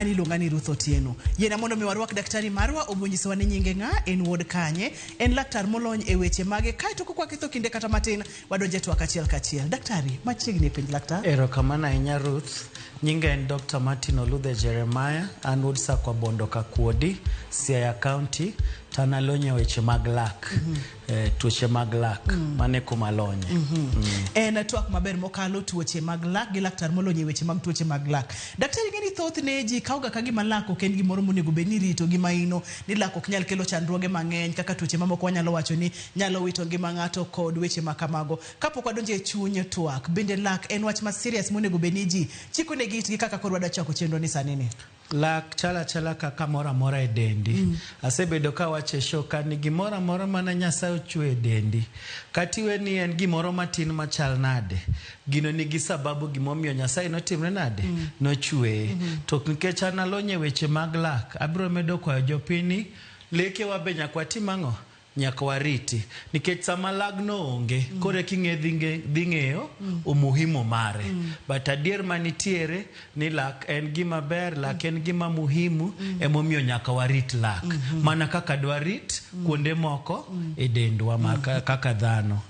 An iluonga ni Ruth Otieno. Yiena mondo mi warwak daktari marwa obi onyisowa ni nyinge ng'a, en wuod kanye, en laktar molony e weche mage, kaeto kok waketho kinde kata matin, wadonjo e twak achiel kachiel. Daktari, machiegni e penj laktar. Erokamano ahinya Ruth. Nyinga en Dr. Martin Oludhe Jeremiah, an wuod Sakwa Bondo Kakuodi, Siaya County, to an alony e weche mag lak. Tuoche mag lak, mano e kuma alonye. En twak maber mokalo tuoche mag lak gi laktar molony e weche mag tuoche mag lak. Daktari ing'e ni thothne ji kawoga ka gima lak ok en gimoro monego bed ni irito gi maino, ni lak ok nyal kelo chandruoge mang'eny kaka tuoche mamoko wanyalo wacho ni nyalo wito ngima ng'ato kod weche ma kamago. Kapok wadonjo e chuny twak, bende lak en wach ma serious monego bed ni ji chiko negi itgi kaka koro wadwa chako chenro ni sani ni? Lak chal achala ka kamoro amora e dendi. Asebedo ka awacho e show ka ni gimoro amora mane Nyasaye ochweyo e dendi, kata iwe ni en gimoro matin machal nade, gino nigi sababu gimomiyo Nyasaye notimre nade? Nochweye. To nikech an alony e weche mag lak, abiro medo kwayo jopiny ni lekewa be nyaka watim ang'o? Nyaka wariti. Nikech sama lagno onge, koro eka ing'e dhi ng'eyo umuhimu mare. But adier manitiere ni lak en gima ber, lak en gima muhimu, emomiyo nyaka warit lak. Mana kaka dwarit kuonde moko e dendwa ma kaka dhano.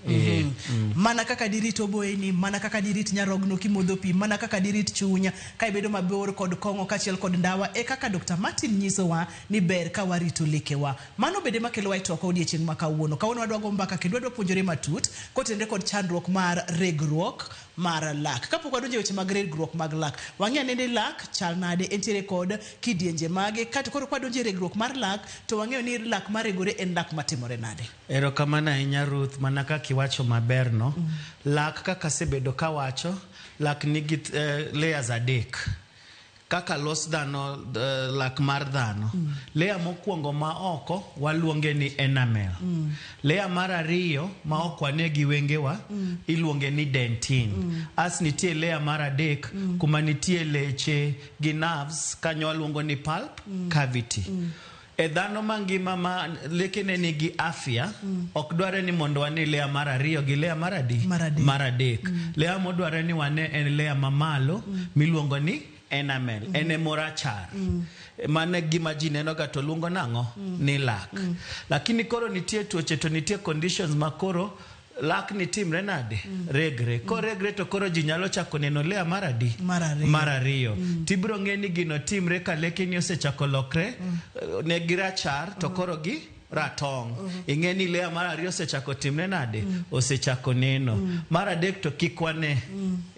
Mana kaka dirit oboyeni, mana kaka dirit nyarogno kimodho pi, mana kaka dirit chuny ka ibedo mabor kod kong'o kaachiel kod ndawa, e kaka Dr. Martin nyisowa ni ber ka warito lekewa. Mano bende makelowa e twakwa odiechieng' ma kawuono. Kawuono wadwa go mbaka kendo wadwa puonjore matut kotenore kod chandruok mar regruok mar lak. Kapok wadonjo e weche mag regruok mag lak, wang'i ane ni lak chal nade, entiere kod kidienje mage, kato koro kwadonjo e regruok mar lak to wang'eyo ni lak maregore en lak matimore nade. Erokamano ahinya Ruth, mana kaka iwacho maber no. Lak kaka asebedo kawacho, lak nigi layers adek. Kaka los dhano, lak mar dhano. Layer mokwongo ma oko waluonge ni enamel. Layer mar ariyo ma ok wane gi wengewa iluonge ni dentin. As nitie layer mar adek kuma nitie leche gi nerves kanyo waluongo ni pulp cavity. E dhano mangima ma lekene nigi afya, ok dwarre ni mondo wane layer mar ariyo gi layer mar adi? Mar adek. Mar adek. Layer modwarre ni wane en layer mamalo miluongo ni enamel. En ema orachar. Mano e gima ji nenoga to luongo nang'o? Ni lak. Lakini koro nitie tuoche to nitie conditions ma koro lak ni timre nade? Regre. Koregre to koro ji nyalo chako neno layer mar adi? Mar ariyo. Mar ariyo. Tibiro ng'e ni gino timre ka lekeni osechako lokre ne girachar to koro gi ratong'. Ing'e ni layer mar ariyo osechako timre nade? Osechako neno. Mar adek to kik wane.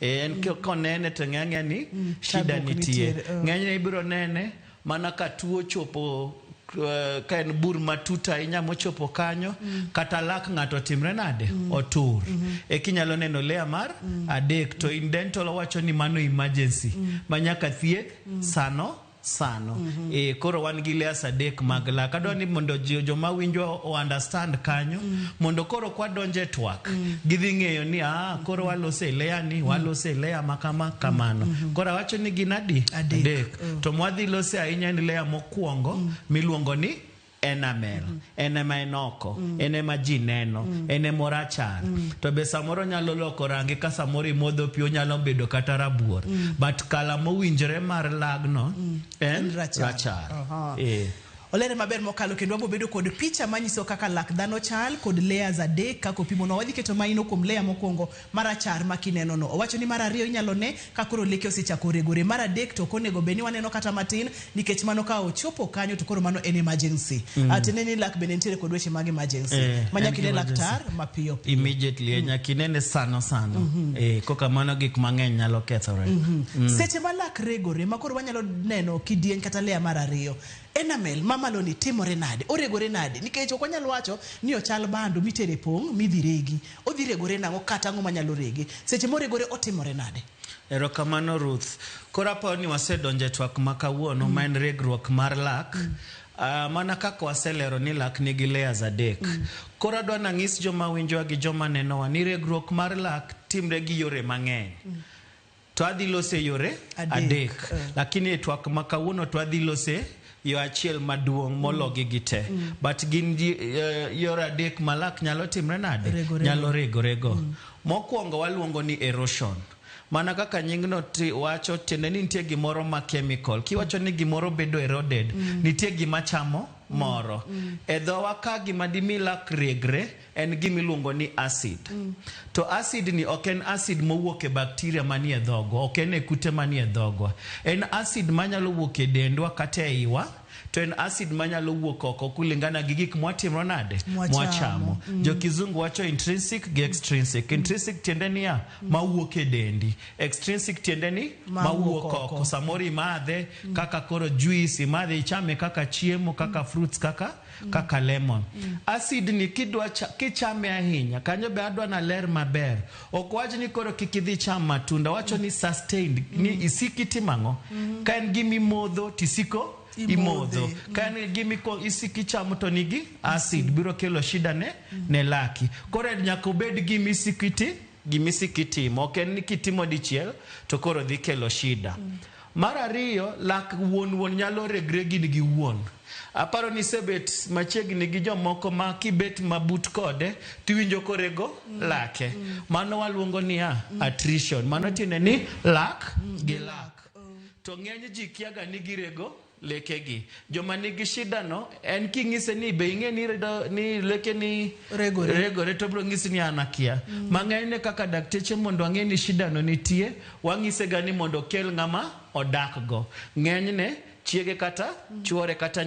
En konene to ng'e ang'eya ni shida Chandruok nitie. nitiere, Ng'enyne ibiro nene mana ka tuo ochopo ka en bur matut ahinya mochopo kanyo, kata lak ng'ato otimre nade? Otur. Eka inyalo neno layer mar adek. To in dental owacho ni mano emergency ma nyaka thiedh sano sano. Koro wan gi layers adek mag lak. Adwa ni mondo joma winjo o understand kanyo, mondo koro kwadonjo e twak, gidhi ng'eyo ni koro walose e layer ni, walose e layer ma kama kamano. Koro awacho ni gin adi? Adek. Adek. To mwadhi lose ahinya en layer mokwongo miluongo ni enamel. En ema en oko, en ema ji neno, en ema orachar. To be samoro nyalo loko rangi ka samoro imodho pi onyalo bedo kata rabuor. But kala mowinjore mar lagno en En rachar. rachar. Olere maber mokalo kendo wabiro bedo kod picha manyiso kaka lak dhano chal kod layers adek kaka opimonwa. Wadhi keto maino kuom layer mokwongo marachar ma kineno no. Owacho ni mar ariyo inyalo ne ka koro leke osechako regore. Mar adek to ok onego bed ni waneno kata matin nikech mano ka ochopo kanyo to koro mano en emergency. Tiende ni lak bende nitiere kod weche mag emergency. Ma nyaka En ine emergency. laktar mapiyo piyo. Immediately, nyaka inene sano sano. Koka mano gik mang'eny nyalo kethore. Seche ma lak regore ma koro wanyalo neno kidieny kata layer mar ariyo, enamel mamalo ni timore nade? Oregore nade? Nikech ok wanyal wacho ni ochal bando mitere pong' midhi regi. Odhi regore nang'o kata ang'o manyalo rege? Seche moregore otimore nade? Erokamano Ruth. Koro aparo ni wasedonjo e twak ma kawuono ma en regruok mar lak. Mana kaka waselero ni lak nigi layers adek. Koro adwa nang'is joma winjowa gi joma nenowa ni regruok mar lak timre gi yore mang'eny. To adhi lose yore Adek. adek. Lakini e twak ma kawuono to adhi lose yo achiel maduong' mologi gi te. But gin yore adek ma lak nyalo timre nade? Regore. Nyalo regorego. Mokwongo waluongo ni erosion. Mana kaka nyingno wacho, tiende ni nitie gimoro ma chemical. Kiwacho ni gimoro bedo eroded, nitie gima chamo moro. E dhowa ka gima dimi lak regre en gima iluongo ni acid. To acid ni ok en acid mowuok e bacteria manie dhogwa, ok en e kute manie dhogwa. En acid manyalo wuok e dendwa kata e iwa, to en acid manyalo wuok oko kulingana gi gik mwatimo nade? Mwachamo. Mwachamo. Jo kizungu wacho intrinsic gi extrinsic. Intrinsic tiende niya, mawuok e dendi. Extrinsic tiende ni Mawuok mawuok oko. oko. Samoro imadhe kaka koro juice, imadhe ichame kaka chiemo, kaka fruits, kaka lemon. Acid ni kidwa kichame ahinya, kanyo be adwa na ler maber. Ok wach ni koro kik idhi cham matunda, wacho ni sustained, ni isik itimo ang'o? Ka en gima imodho tisiko Imodhe. imodho. Ka en gima isiko ichamo to nigi acid, biro kelo shida ne laki. Koro nyaka obed gima isiko gima isiko itimo, ok en ni kitimo dichiel to koro dhi kelo shida. Mar ariyo, lak wuon wuon nyalo regre gin gi wuon. Aparo ni isebet machiegni gi jomoko ma kibet mabut kode tiwinjo korego lake. Mano waluongo niya attrition. Mano tiende ni lak gi lak. To ng'eny ji kiaga ni girego lekegi. Joma nigi shida no en king'ise ni be ing'e ni redo, ni leke ni Regore. regore to biro ng'isi ni an akia. Mang'eny kaka dakteche mondo ang'e ni shida no nitie, wang'ise ga ni mondo okel ng'ama odak go. Ng'enyne chiege kata chuore kata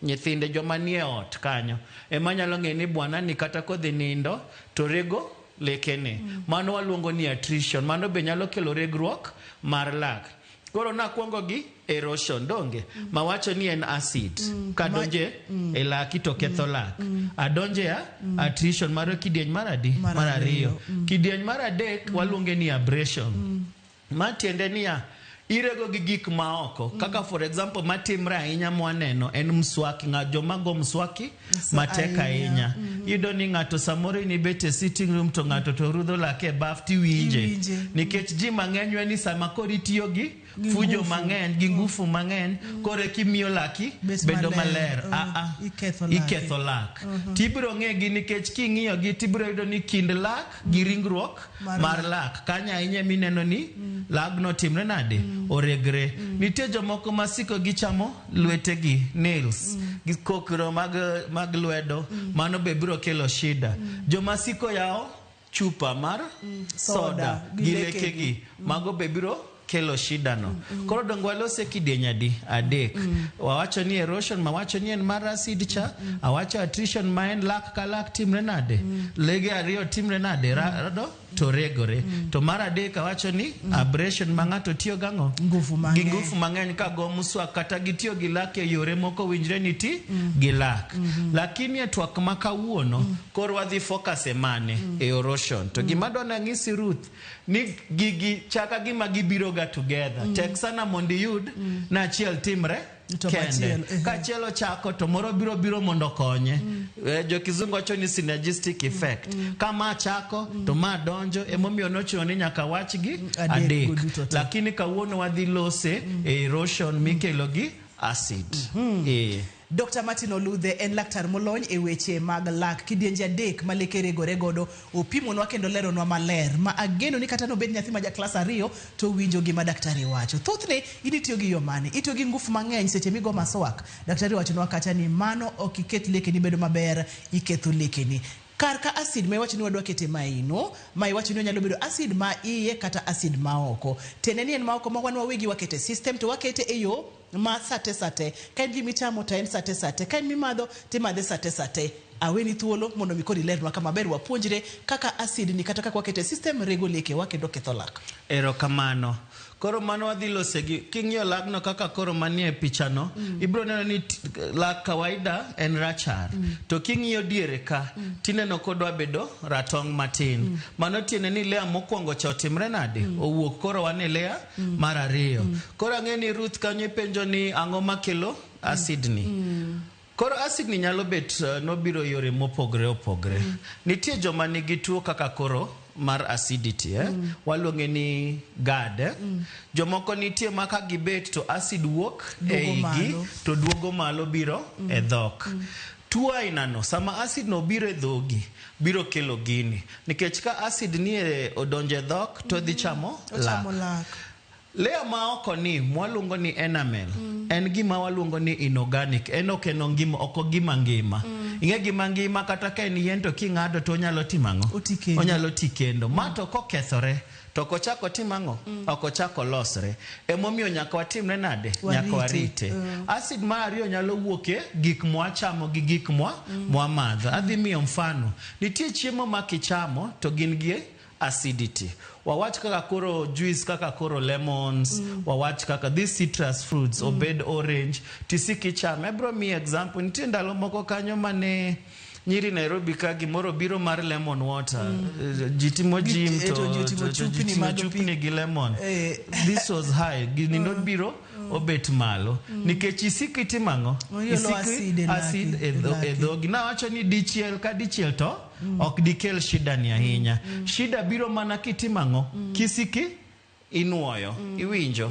nyithinde joma nie ot kanyo ema nyalo ng'e ni bwana ni kata kodhi nindo to rego lekene. Mano waluongo ni attrition. Mano be nyalo kelo regruok mar lak. Koro nakwongo gi erosion, donge? Mawacho ni en acid. Kadonje e laki to ketho lak. Adonje ya attrition maro kidieny mar adi? Mar Mar ariyo. ariyo. Kidieny mar adek waluonge ni abrasion. Ma tiende niya, irego gi gik ma oko. Kaka for example matimre ahinya mwaneno en mswaki. Joma go mswaki matek ahinya. Iyudo ni ng'ato samoro in ibet e sitting room to ng'ato to rudho lake e baf tiwinje. Iwinje. Nikech ji mang'eny we ni sama koro itiyo gi fujo mang'eny, gi ngufu mang'eny, koro eka imiyo laki Bet bedo maler. maler. Ah, ah. Iketho laki. Iketho lak. Tibiro ng'egi nikech king'iyo gi tibiro yudo ni kind lak gi ringruok Mar mar lak. Kanyo ahinya mineno ni lagno timre nade? Oregre. Nitie jomoko ma siko gichamo lwetegi, nails, gi kokro mag lwedo, mano be biro kelo shida. Joma siko yawo chupa mar soda gi gi lekegi. lekegi, mago be biro kelo shida no. Koro dongo walose kidieny adi? Adek. Wawacho ni erosion, mawacho ni en mar acid cha, awacho attrition ma en lak ka lak timre nade? Lege ariyo timre nade? Rado to regore. To mar adek awacho ni abrasion ma ng'ato tiyo gang'o? Ngufu Gi mang'eny. ngufu mang'eny ka go muswak kata gitiyo gi lak e yore moko winjre ni ti gi lak. Lakini e twak ma kawuono koro wadhi focus e mane? E erosion. To gima adwa nang'isi Ruth ni gigi chaka gima gibiro ga together. Tek sana mondo iyud na achiel timre To kende. machielo, ehe. Ka achiel ochako to moro biro mondo okonye. Jo kizungu wacho ni synergistic effect. Ka ma chako to ma donjo, emomiyo nochuno ni nyaka wachgi Adek adek. go duto te. Lakini kawuono wadhi lose e erosion mikelo gi acid. Dr. Martin Oludhe en laktar molony e weche mag lak. Kidienje adek ma leke regore godo opimonwa kendo leronwa maler ma ageno ni kata nobed nyathi ma ja klas 2 to winjo gima daktari wacho. Thothne in itiyo gi yo mane? Itiyo gi ngufu mang'eny seche migo maswak. Daktari owachonwa kacha ni mano ok iket lekeni bedo maber, iketho lekeni. Kar ka acid ma iwacho ni wadwa kete maino, ma iwacho ni onyalo bedo acid ma iye kata acid ma oko. Tiende ni en ma oko ma wan wawegi wakete system to wakete e yo ma sate sate. Ka en gima ichamo to en sate sate, ka en mimadho to imadhe sate sate. Aweni thuolo mondo mi koro ilernwa kama ber wapuonjre kaka acid ni kata kaka wakete system rego lekewa kendo ketho lak. Erokamano. Koro mano wadhi lose gi king'iyo lagno kaka koro manie pichano, ibiro neno ni lak kawaida en rachar. To king'iyo diere ka, tineno kodwa bedo ratong' matin. Mano tiende ni layer mokwongo cha otimre nade? Owuok koro wan e layer mar ariyo. Koro ang'e ni Ruth kanyo ipenjo ni ang'o makelo acid ni. Koro acid ni nyalo bet nobiro yore mopogre opogre. Nitie joma nigi tuo kaka koro mar acidity, Waluonge ni GERD. Jomoko nitie ma ka gibet to acid wuok Duogo e igi malo. to duogo malo biro e dhok. Tuo ainano, sama acid no biro e dhogi, biro kelo gini. Nikech ka acid ni e odonjo e dhok, to dhi chamo lak. Ochamo lak. Layer ma oko ni mwaluongo ni enamel en gima waluongo ni inorganic en ok en ongima ok ogima ngima ing'e gima ngima kata ka en yien to king'ado to onyalo timo ang'o Oti kendo. onyalo ti kendo ma to kokethore to ok ochak otim ang'o ok ochak olosre emomiyo nyaka watimne nade nyaka Warite. warite acid mar ariyo nyalo wuok e gik mwachamo gi gik mwa mwamadho adhi miyo mfano nitie chiemo ma kichamo to gin gi acidity wawach kaka koro juice kaka koro lemons wawach kaka these citrus fruits obed orange tisik ichame abiro miyi example nitie ndalo moko kanyo mane nyiri Nairobi ka gimoro biro mar lemon water ji timo gym eh, to, to ji timo to ji chupni timo mag pi. chupni gi lemon Eh. this was high gini nobiro obet malo nikech isiko itimo ang'o Oilo Isiko acid e laki, acid e e dho- e laki. dhogi nawacho ni dichiel ka dichiel to ok dikel shida ni ahinya shida biro mana kitimo ang'o kisiki inuoyo iwinjo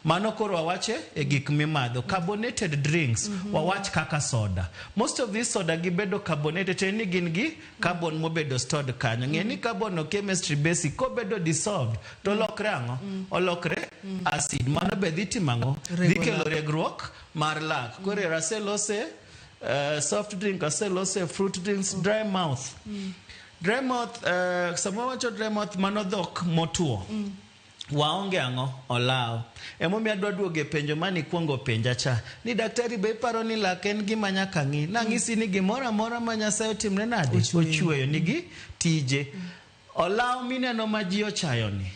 mano koro wawache e gik mimadho carbonated drinks wawach kaka soda most of these soda gibedo carbonated tiende ni gin gi carbon mobedo stored kanyo ng'e ni carbon no chemistry basic kobedo dissolved to olokre ang'o olokre acid mano be dhi timo ang'o dhi Rego kelo lak. regruok mar lak koro ero aselose soft drink aselose fruit drinks dry mouth dry mouth sama wacho dry mouth mano dhok motuo waonge ang'o olaw emomiyo adwa duogo e penjo mane ikwongo penja cha ni daktari be iparo ni lak en gima nyaka ng'i nang'isi ni gimoro amora ma nyasaye otimne nade Ochweyo. ochweyo nigi tije olaw mineno ma ji ochayo ni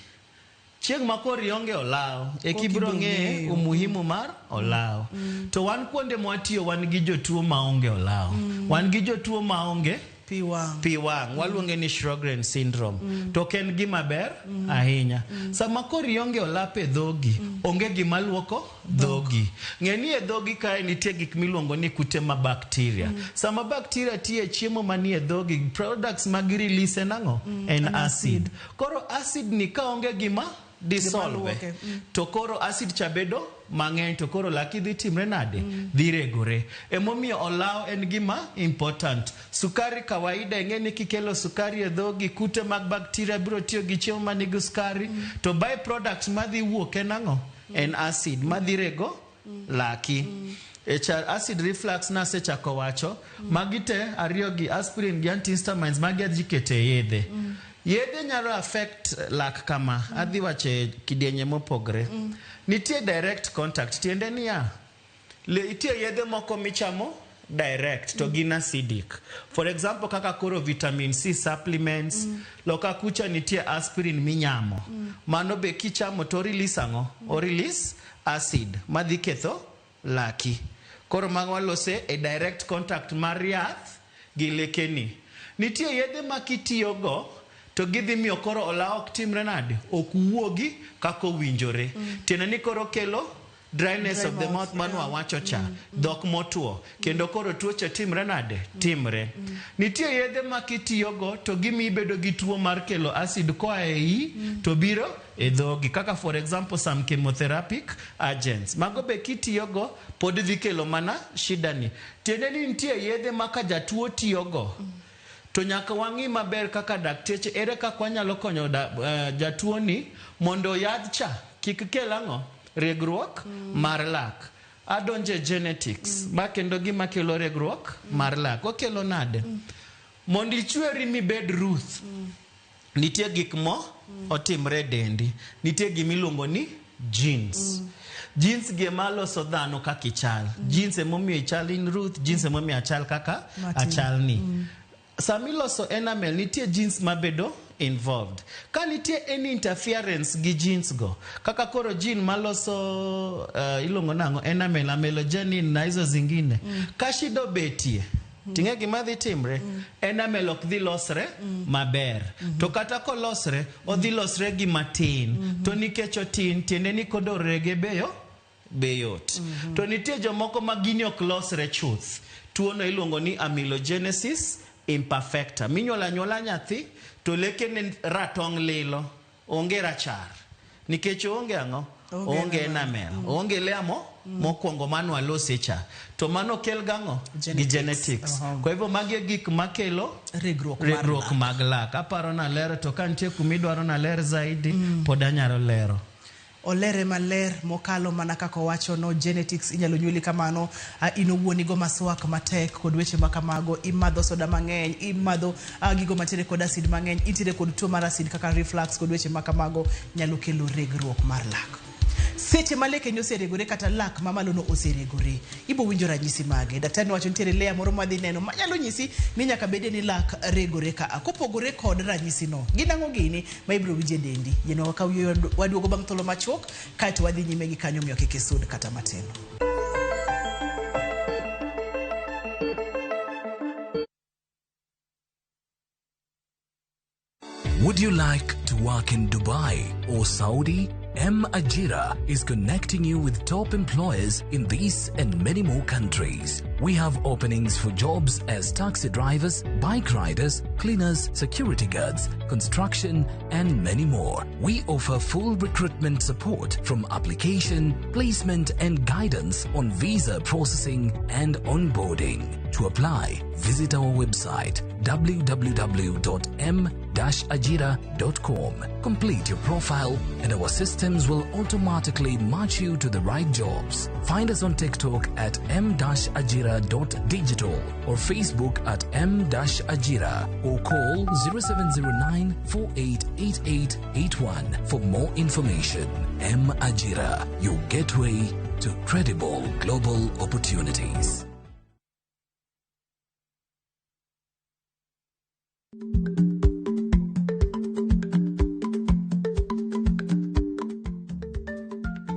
chieng' ma koro ionge olaw eka ibiro ibiro ng'e ng'eyo. umuhimu mar olaw to wan kuonde mwatiyo wan gi jotuo maonge olaw wan gi jotuo maonge Pi wang'. pi wang' waluonge ni Sjogren syndrome to ok en gima ber ahinya sama koro ionge olap e dhogi onge gima luoko dhogi ng'e ni e dhogi kae nitie gik miluongo ni kute ma bacteria sama bacteria tiyo e chiemo manie dhogi products mag release en ang'o en acid koro acid ni ka onge gima dissolve luoke, to koro acid cha bedo mang'eny to koro laki dhi timre nade dhi regore emomiyo olaw en gima important sukari kawaida ing'e ni kikelo sukari e dhogi kute mag bacteria biro tiyo gi chiemo manigi sukari to by product madhi wuok en ang'o en acid madhi rego laki E cha acid reflux nasechako wacho magi te ariyo gi aspirin gi antihistamines magi adhi keto e yedhe yedhe nyalo affect lak kama adhi wacho e kidienje mopogre nitie direct contact tiende niya le nitie yedhe moko michamo direct to gin acidic for example kaka koro vitamin C supplements loka kucha nitie aspirin minyamo mano be kichamo to release ang'o o release acid madhi ketho laki koro mago walose e direct contact mar yath gi lekeni nitie yedhe ma kitiyogo to gidhi miyo koro olaw ok timre nade ok wuogi kaka owinjore tiende ni koro kelo dryness Dry of the mouth, mouth mano wawacho cha dhok motwo kendo koro tuoche timre nade timre nitie yedhe ma kitiyogo to gimiyi ibedo gi tuo mar kelo acid koa e iyi to biro e dhogi kaka for example some chemotherapeutic agents mago be kitiyogo pod dhi kelo mana shida ni tiende ni nitie yedhe ma ka jatuo tiyogo to nyaka wang'i maber kaka dakteche ere kaka wanyalo konyo da, jatuo ni mondo yadh cha kik kel ang'o regruok mar lak adonje genetics ma kendo gima kelo regruok mar lak okelo nade mondo ichweri mibed Ruth nitie gik mo otimre e dendi nitie gimiluongo ni genes genes gi ema loso dhano kaka ichal genes emomiyo ichal in Ruth genes emomiyo achal kaka Martin. achal ni sama iloso enamel nitie genes mabedo involved ka nitie any interference gi genes go kaka koro gene maloso iluongo nang'o enamel amelogenin na hizo zingine ka shida obetie ting'e gima dhi timre enamel ok dhi losre maber to kata kolosre odhi losre gi matin to nikech otin tiende ni kodo rege beyo be yot to nitie jomoko ma gini ok losre chuth tuono iluongo ni amelogenesis imperfecta minyuolo anyuola nyathi to lekene ratong' lilo onge rachar nikech oonge ang'o Onge oonge enamel oonge layer mo mokwongo mane walose cha to mano kel gang'o gi Genetics. genetics. Kwa hivyo magi e gik makelo Regruok mar regruok mag lak. Aparo nalero to ka nitie kumidwaro naler zaidi pod anyalo lero. Olere maler mokalo mana kaka owacho no genetics inyalo nyuoli kamano in owuon igo maswak matek kod weche ma kamago imadho soda mang'eny imadho gigo mantiere kod acid mang'eny intiere kod tuo mar acid kaka reflux kod weche ma kamago nyalo kelo regruok mar lak. Seche ma lekeni oseregore kata lak mamalono oseregore ibo winjo ranyisi mage. Daktari nowacho nitiere layer moro madhi neno manyalo nyisi ni nyaka bedie ni lak regore ka kopogore kod ranyisi no gin ang'o gini ma ibiro winjo e dendi. Yienwa wakaw yueyo waduogo bang' thuolo machuok kaeto wadhi nyime gi kanyo omiyo kik isud kata matin. Would you like to work in Dubai or Saudi? M Ajira is connecting you with top employers in these and many more countries. We have openings for jobs as taxi drivers, bike riders, cleaners, security guards, construction, and many more. We offer full recruitment support from application, placement, and guidance on visa processing and onboarding. To apply, visit our website www.m-ajira.com. Complete your profile and our systems will automatically match you to the right jobs. Find us on TikTok at m-ajira.digital or Facebook at m-ajira or call 0709 488881 for more information. M Ajira, your gateway to credible global opportunities.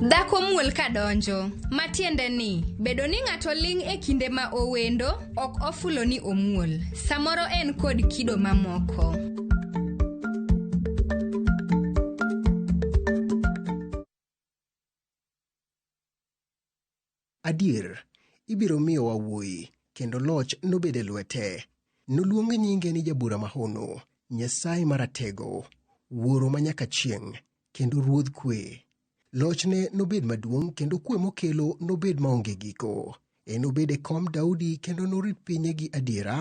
Dhako muol kadonjo, matiende ni bedo ni ng'ato ling' e kinde ma owendo ok ofulo ni omuol. Samoro en kod kido mamoko. Adier, ibiro miyowa wuoyi, kendo loch nobed e lwete. Noluong nyinge ni Jabura Mahono, Nyasaye Maratego, Wuoro manyaka chieng', kendo Ruodh Kwe. Lochne nobed maduong' kendo kwe mokelo nobed maonge giko. Enobed e kom Daudi kendo norit pinye gi adiera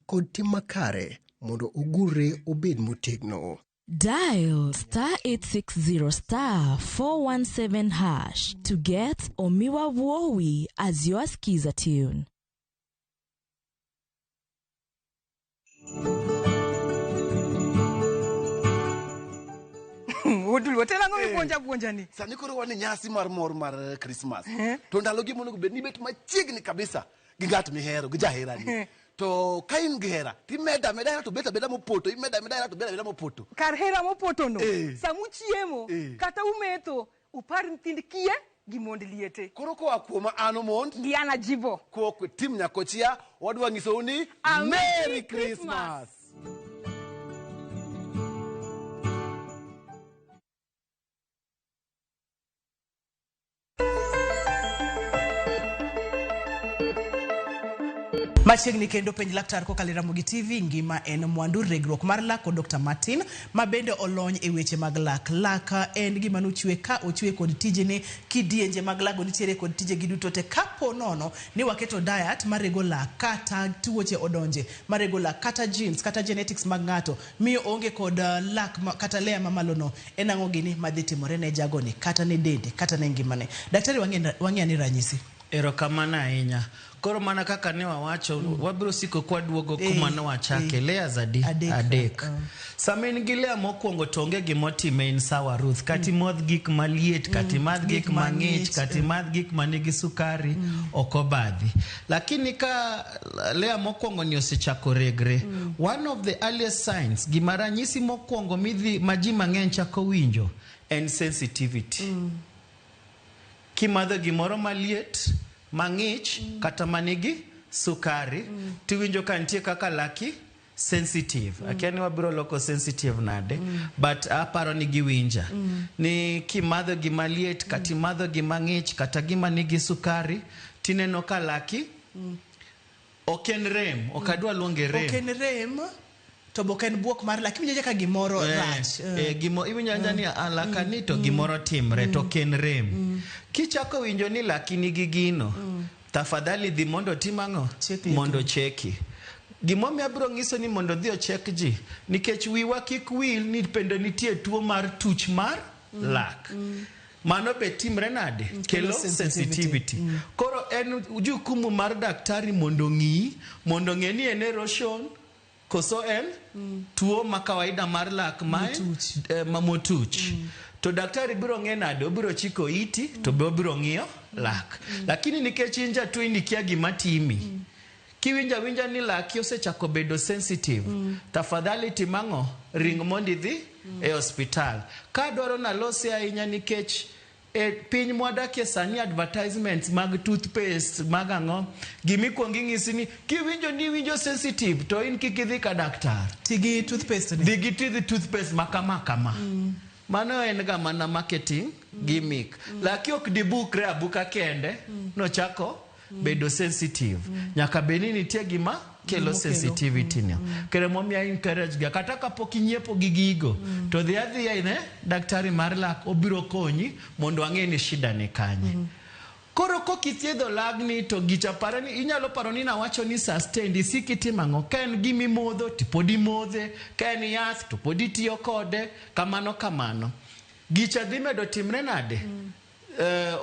kod tim makare mondo ogurre obed motegno. Dial star 860 star 417 hash to get Omiwa Wowi as your skiza tune. Odulwo telo ang'o mipuonja puonja ni? Sani koro wan e nyasi mar mor mar Christmas. To ndalogi monego bed ni bet machiegni kabisa gi ng'at mihero, gi jaherani. To ka in gi hera, timeda ameda hera to bet abeda mopoto, imeda ameda hera to bet abeda mopoto. Kar hera mopotono, Eh. samuchiemo Eh. kata umetho, upar nyithind kiye gi mond liete. Koro koa kuoma an Omond, Gi an Ajibo. kowuok e tim Nyakochia, wadwa nyisou ni A Merry Merry Christmas. Christmas. Machiegni kendo penj laktar kokalo e Ramogi TV ngima en mwandu regruok mar lak kod Dr. Martin ma bende olony e weche mag lak. Lak en gima nochwe ka ochwe kod tijene kidienje mag lak go nitiere kod tijegi duto te kapo nono ni waketo diet marego lak kata tuoche odonje marego lak kata genes kata genetics mag ng'ato miyo oonge kod lak kata layer mamalo no en ang'o gini madhi timore ne jagoni kata ne dende kata ne ngimane. Daktari wang'e ni ranyisi. Erokamano ahinya. Koro mana kaka ne wawacho, wabiro siko kwaduogo kuma ne wachake. Layers adi? Adek. Adek. Sama in gi layer mokwongo to onge gimotime in sawa Ruth. Kata imodh gik maliet, kata imadh gik mang'ich, kata imadh gik manigi sukari, ok obadhi. Lakini ka layer mokwongo ni osechako regre, one of the earliest signs, gima ranyisi mokwongo midhi ma ji mang'eny chako winjo, en sensitivity. Kimadho gimoro maliet, mang'ich, kata manigi sukari, tiwinjo ka nitie kaka laki sensitive. Akia ni wabiro loko sensitive nade, but aparo ni giwinja. Ni kimadho gima liet, kata imadho gima ng'ich, kata gima nigi sukari, tineno ka laki ok en rem, ok adwa luonge rem. Ok en rem. To bok en buok mar lak, iwinjo ka gimoro rach. Gimo iwinjo awinja ni "Ah, laka ni to gimoro timre to ok en rem. Kichako winjo ni laki nigi gino, tafadhali dhi mondo otim ang'o? Chek leki. Mondo cheki. Gimomiyo abiro ng'iso ni mondo odhi ochek ji, nikech wiwa kik wil ni bende nitie tuo mar tuch mar lak. Mano be timre nade? Kelo sensitivity. sensitivity. Koro en jukumu mar daktari mondo ong'i, mondo ong'e ni en erosion koso en tuo ma kawaida mar lak ma Motuch. Ma motuch. To daktari biro ng'e nade? Obiro chiko iti to be obiro ng'iyo lak. Lakini nikech in jatuo in ikia gima timi. Kiwinjo awinja ni laki osechako bedo sensitive, tafadhali tim ang'o? Ring mondo idhi e osiptal. Ka dwaro nalose ahinya nikech e piny mwadakie sani advertisements mag toothpaste mag ang'o gimikwongo ing'isi ni kiwinjo ni iwinjo sensitive to in kik idhi ka daktar Ti gi toothpaste ni. dhi gi tidhi toothpaste ma kama kama mano en ga mana marketing gimmick laki ok dibukre abuka kende nochako bedo sensitive nyaka bed ni nitie gima kelo Gima okelo. sensitivity ni kendo momiyo I encourage ga kata kapok inyiepo gi gigo to dhi adhiya ne daktari mar lak obiro konyi mondo ang'e ni shida ni kanye koro kokithiedho lagni to gicha pare ni inyalo paro ni nawacho ni sustained isik itimo ang'o ka en gimimodho to pod imodhe ka en yath to pod itiyo kode kamano kamano gicha dhi medo timre nade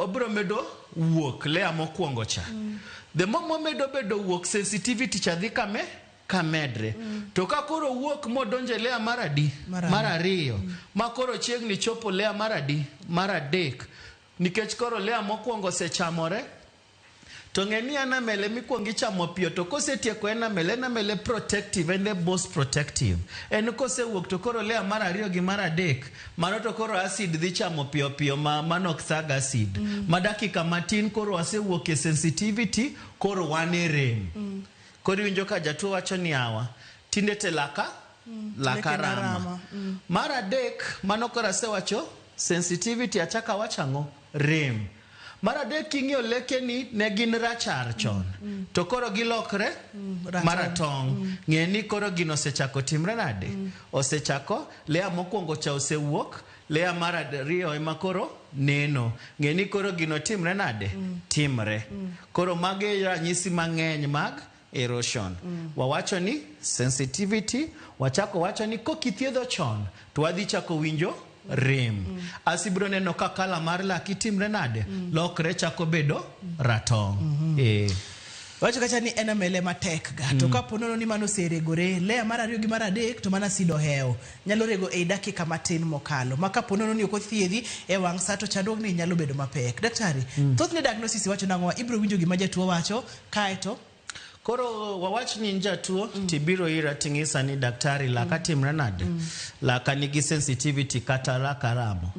obiro medo wuok layer mokwongo cha the more momedo bedo wuok sensitivity cha dhi kame kamedre to ka koro wuok modonjo e layer mar adi Mar ariyo. mar ariyo ma koro chiegni chopo layer mar adi mar adek nikech koro layer mokwongo osechamore to ng'e ni enamel emikwongo ichamo piyo to kosetieko enamel enamel e protective en the most protective en kosewuok to koro layer mar ariyo gi mar adek mano to koro acid dhi chamo piyo piyo ma mano ok thag acid ma dakika matin koro wasewuok e sensitivity koro wan e rem koro iwinjo ka jatuo wacho ni awa tinde te laka laka Lekena rama rama. mar adek mano koro asewacho sensitivity achako awacho ang'o rem mar adek king'iyo lekeni ne gin rachar chon to koro gilokre ratong'. maratong' ng'e ni koro gino osechako timre nade osechako layer mokwongo cha osewuok layer mar ariyo ema koro neno ng'e ni koro gino timre nade timre koro magi e ranyisi mang'eny mag erosion wawacho ni sensitivity wachako wacho ni kokithiedho chon to wadhi chako winjo rem asibiro neno ka kala mar laki timre nade lokre chako bedo ratong' Wacho kacha ni enamel ema tek ga to kapo nono ni mano oseregore layer mar ariyo gi mar adek to mana acid ohewo nyalo rego ei dakika matin mokalo ma kapo nono ni ok othiedhi e wang' sa to chandruogni nyalo bedo mapek daktari thothne diagnosis iwacho nang'o ibiro winjo gima jatuo wacho kaeto Koro wawach ni in jatuo tibiro ira ting'isa ni daktari laka timre nade laka nigi sensitivity kata laka ramo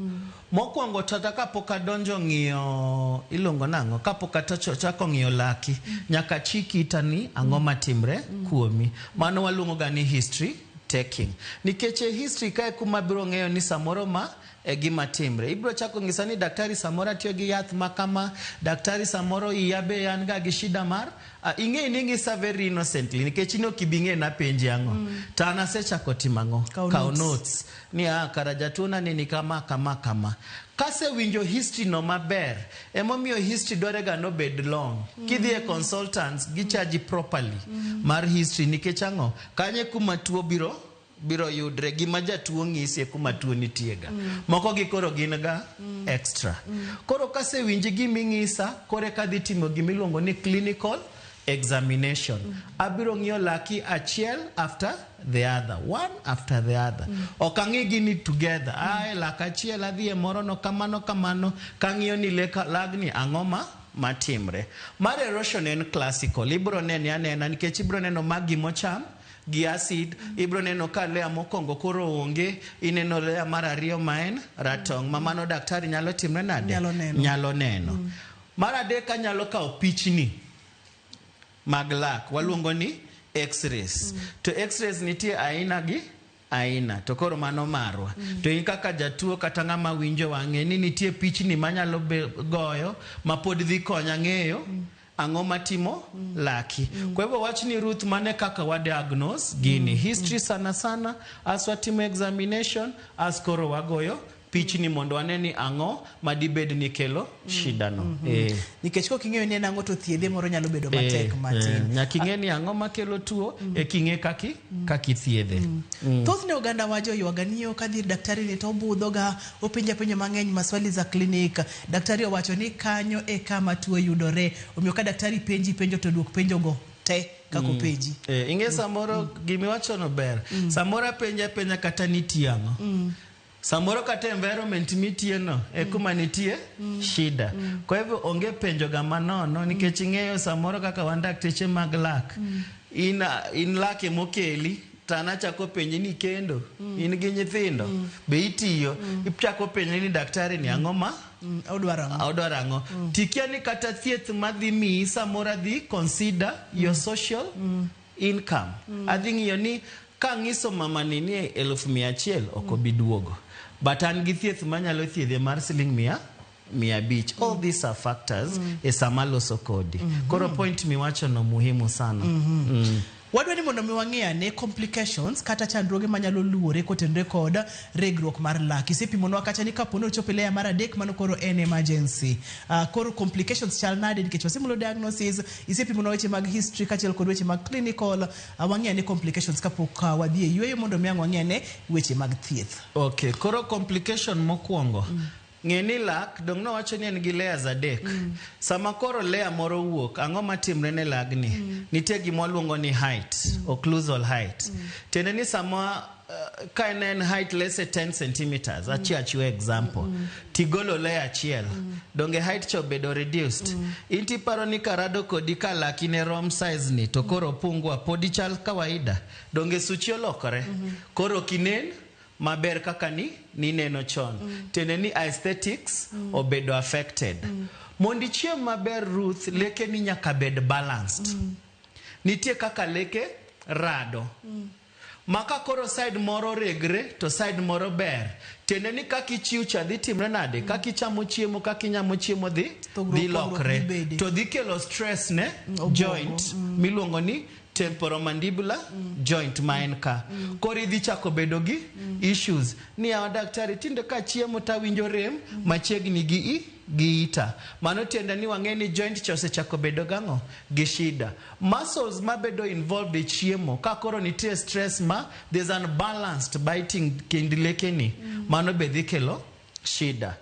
mokwongo tata kapok adonjo ng'iyo iluongo nang'o kapok achako ng'iyo laki nyaka chik ita ni ang'o matimre kuomi mano waluongo ga ni history taking nikech e history kae kuma biro ng'eyo ni samoro ma e gima timre ibiro chako ng'isa ni daktari samoro atiyo gi yath ma kama daktari samoro iya be an ga gi shida mar ing'e ni ing'isa very innocently nikech in ok ibi ng'e napenji ang'o to an asechako timo ang'o Kawo kawo notes. notes ni ah kara jatuo na ni kama kama kama kasewinjo history no maber emomiyo history dware ga nobed long kidhi e consultants gichaji properly mar history nikech ang'o kanye kuma tuo biro biro yudre gima jatuo ng'isi e kuma tuo nitie ga moko gi koro gin ga extra koro kasewinji giming'isa koro eka adhi timo gimiluongo ni clinical examination abiro ng'iyo laki achiel after the other one after the other ok ang'i gini together ae lak achiel adhi e moro no kamano kamano kang'iyo ni leka lagni ang'o ma matimre mar erosion en classical ibiro nene anena nikech ibiro neno mag gimocham gi acid ibiro neno ka layer mokwongo koro onge ineno layer mar ariyo ma en ratong' ma mano daktari nyalo timre nade Nyalo neno. nyalo neno mar adek anyalo kawo pichni mag lak waluongo ni x-rays to x-rays nitie aina gi aina to koro mano marwa to in kaka jatuo kata ng'ama winjo wang'e ni nitie pichni manyalo goyo ma pod dhi konya ng'eyo Ang'o matimo laki? Kwa hivyo wach ni Ruth, mane kaka wa diagnose gini. History sana sana, as watimo examination, as koro wagoyo pichni mondo wane ni ang'o madibed ni kelo shida no. Nikech kok ing'eyo ni en ang'o to thiedhe moro nyalo bedo matek matin. Nyaka ing'e ni ang'o makelo tuo e king'e kaki ithiedhe. Thothne oganda wajo ywaga ni yo kadhi ir daktari ni to obudhoga, openja penjo mang'eny, maswali za klinik. Daktari owacho ni kanyo e kama tuo yudore. Omiyo ka daktari penji penjo to duok penjo go te kaka openji. Ing'e samoro gimiwachono ber. Samoro apenja penja kata nitie ang'o. Samoro kata environment mitie no e kuma nitie shida. Kwa hivyo onge penjo ga manono nikech ing'eyo samoro kaka wan dakteche mag lak. In lak emokeli to an achako penji ni kendo in gi nyithindo be itiyo ichako penji ni daktari ni ang'o ma Odwaro ang'o? Odwaro ang'o? Tikia ni kata thieth madhi miyi samoro adhi consider your social income. Adhi ng'iyo ni kang'iso mama ni 100,000 ok obi duogo. But an gi thieth manyalo thiedhe mar siling 500. All these are factors e sama loso kodi. Koro point miwacho no muhimu sana. Wadwa ni mondo mi wang'e ane complications kata chandruoge manyalo luwore kotenore kod regruok mar lak. Isepimonwa kacha ni kapo ni ochopo e layer mar 3 mano koro en emergency. Koro complications chal nade nikech wasemulo diagnosis, isepimonwa weche mag history kaachiel kod weche mag clinical. Wang'e ane complications kapok wadhi e yueyo mondo mi ang' wang'e ane weche mag thieth. Okay, koro complication mokwongo. Ng'e ni lak, dong' nowacho ni en gi layers 3. Sama koro layer moro wuok, ang'o matimre ne lagni? Nitie gima waluongo ni height, occlusal height. Tiende ni sama ka en height let's say 10 centimeters, achiwo example. Tigolo layer achiel. Donge height cha obedo reduced. In tiparo ni karado kodi ka laki ne rom size ni to koro pungua podi chal kawaida. Donge suchi olokore. Koro kinen maber kaka ni nineno chon. Tiende ni aesthetics obedo affected. Mondo ichiem maber Ruth, leke ni nyaka bed balanced. Nitie kaka leke rado. Maka koro side moro regre to side moro ber. Tiende ni kaka ichiw cha dhi timre nade? Kaka ichamo chiemo, kaka inyamo chiemo dhi lokre. To dhi kelo stress ne joint miluongo ni temporomandibular joint ma en ka. Koro idhi chako bedo gi issues. Ni yawa daktari tinde ka chiemo tawinjo rem machiegni gi gi ita. Mano tiende ni wang'e ni joint cha osechako bedo gang'o? Gi shida. Muscles mabedo involved e chiemo ka koro nitie stress ma there's unbalanced biting kind lekeni. Mano be dhi kelo shida.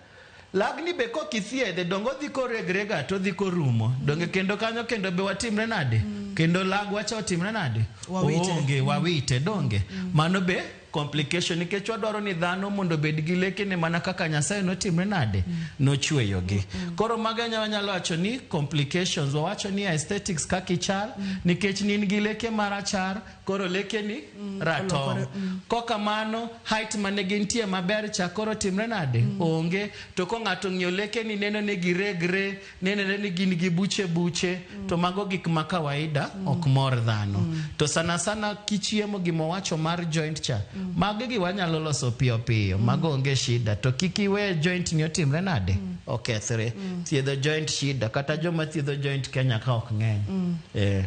Lagni be kok ithiedhe dongo dhi koregrega to dhi korumo. Donge kendo kanyo kendo be watimre nade? Kendo lag wacha otimre nade? Wawite. Onge, wawite donge. Mano be complication nikech wadwaro ni dhano mondo obed gi lekene mana kaka Nyasaye notimre nade? Nochweyogi. Koro mago wanyalo wacho ni complications. Wawacho ni aesthetics kaka ichal nikech ni in gi leke marachar koro lekeni ratong'. Kokamano height mane gintie maber cha koro timre nade? Onge. To ko ng'ato ng'iyo lekeni neno ni giregre, nenore ni gin gi buche buche, to mago gik ma kawaida ok mor dhano. To sana sana kichiemo gimowacho mar joint cha, magi gi wanyalo loso piyo piyo, mago onge shida. To kik iwe joint ni otimre nade? Okethre. Thiedho joint shida, kata joma thiedho joint Kenya ka ok ng'eny.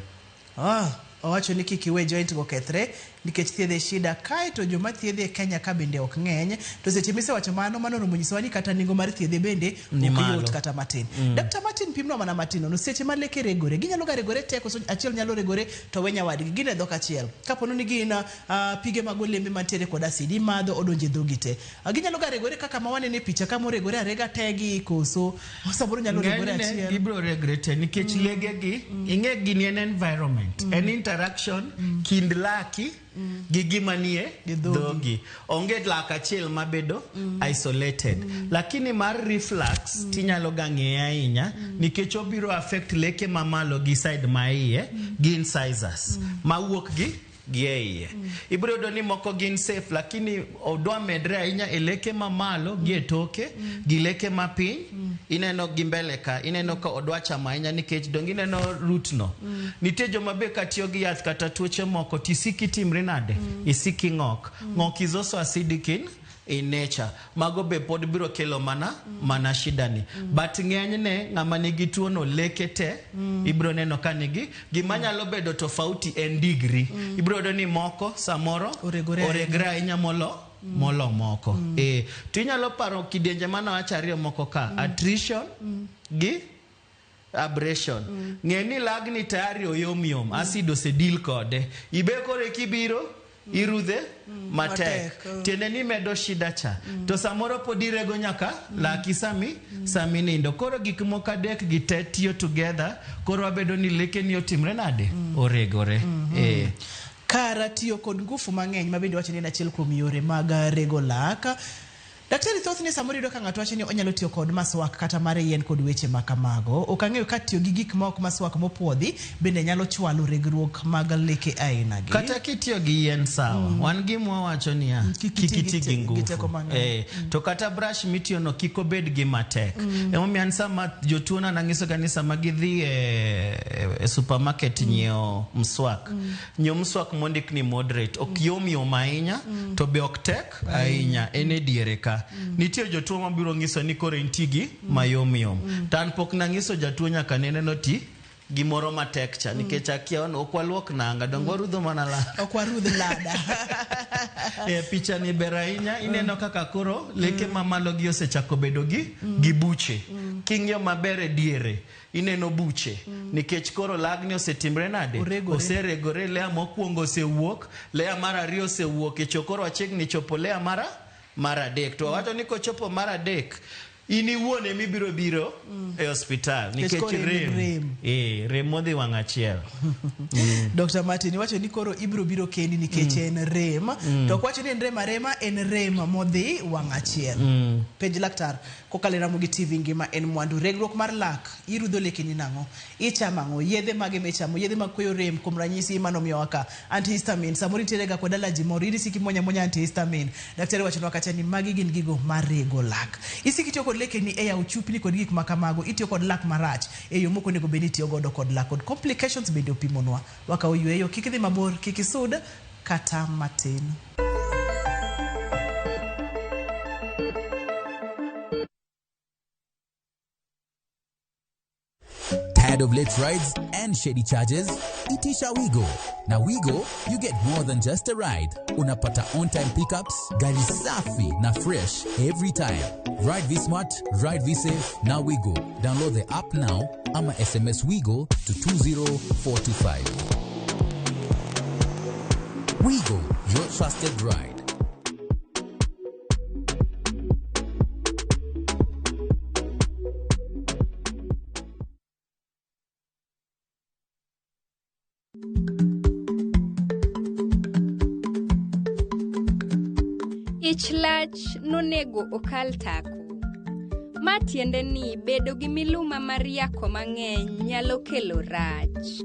Owacho ni kik iwe joint go kethre nikech thiedhe shida kae to joma thiedhe e Kenya ka bende ok ng'eny to seche misewacho mano mano romo nyisowa ni kata nengo mar thiedhe bende ok yot kata matin. Dr. Martin pimnwa mana matin nono seche ma leke regore ginyalo ga regore te koso achiel nyalo regore to we nyawadgi gin e dhok achiel kapo ni gin pige mag olembe mantiere kod acid imadho odonje dhogi te ginyalo ga regore kaka ma wanene e picha ka moregore arega tegi koso samoro nyalo regore achiel gibiro regre te nikech legegi ing'e gini en environment en interaction kind laki gi gima nie dhogi. Onge lak achiel mabedo isolated. Lakini mar reflux tinyalo ga ng'eye ahinya nikech obiro affect leke mamalo gi side ma iye gi incisors mawuok gi e iye. Ibiro yudo ni moko gin safe lakini odwa medre ahinya e leke mamalo gi e toke gi leke mapiny ineno gi mbele ka ineno ka odwa chamo ahinya nikech dong ineno root no. Nitie joma be katiyo gi yath kata tuoche moko tisiki timre nade? Isiki ng'ok. Ng'ok is also acidic in nature. Mago be pod biro kelo mana shida ni. But ng'enyne ng'ama nigi tuono leke te ibiro neno ka nigi gima nyalo bedo tofauti en degree. Ibiro yudo ni moko samoro oregore ahinya molo moko. To inyalo paro kidienje mane wacho ariyo moko ka, attrition gi abrasion. Ng'e ni lagni tayari oyom yom, acid osedil kode. Ibe koro kibiro irudhe matek. Tiende ni medo shida cha. To samoro pod irego nyaka laki sami nindo. Koro gik moko adek gi te tiyo together, koro wabedo ni lekeni otimre nade? Oregore. Kara tiyo kod ngufu mang'eny ma bende wacho ni en achiel kuom yore mag rego lak. Daktari, thothne samoro iyudo ka ng'ato wacho ni onyalo tiyo kod maswak kata mar yien kod weche ma kamago. Ok ang'eyo ka tiyo gi gik ma ok maswak mopuodhi bende nyalo chwalo regruok mag leke aina gi. Kata kitiyo gi yien sawa. Wan gima wawacho niya, kik iti gi ngufu. To kata brush mitiyo no kik obed gi matek. Emomiyo an sama jotuo na nang'iso ga ni sama gidhi e supermarket nyiewo mswak. Nyiew mswak mondik ni moderate. Ok yom yom ahinya, to be ok tek ahinya. En e diere ka. Nitie jotuo mabiro ng'iso ni koro intie gi mayom yom. To an pok nang'iso jatuo nyaka nene no ti gimoro matek cha nikech akia ok waluok nanga dong warudho mana lak. Ok warudh lada. E picha ni ber ahinya, ineno kaka koro leke mamalo gi osechako bedo gi buche. King'iyo maber e diere ineno buche nikech koro lagni osetimre nade? Oseregore. Layer mokwongo osewuok, layer mar ariyo osewuok, e koro wachiegni chopo layer mar adek. To wawacho ni kochopo mar adek in iwuon emibiro biro e osiptal nikech rem. Rem modhi wang' achiel. Dr. Martin iwacho ni koro ibiro biro kendi nikech en rem. To ok wacho ni en rem arema, en rem modhi wang' achiel. Penj laktar kokalo e Ramogi TV ngima en mwandu. Regruok mar lak, irudho lekeni nang'o? Ichamo ang'o? Yedhe mage michamo? Yedhe mag kweyo rem kuom ranyisi manomiyowa ka antihistamine. Samoro nitiere ga kod allergy moro, in isiko imuonyo amuonya antihistamine. Daktari wachonwa kacha ni magi gin gigo marego lak. Isiko itiyo kod lekeni e yawo chupni kod gik makamago, itiyo kod lak marach e yo mok onego bed ni itiyo godo kod lak, kod complications bende opimonwa. Wakawo yweyo, kik idhi mabor, kik isud kata matin. Tired of late rides and shady charges? Itisha Wigo. Now Wigo, you get more than just a ride. Unapata on-time pickups, gari safi na fresh every time. Ride V-Smart, ride V-Safe, now Wigo. Download the app now ama SMS Wigo to 20425. Wigo, your trusted ride. Ich lach nonego okal tako. Ma tiende ni bedo gi miluma mar yako mang'eny nyalo kelo rach.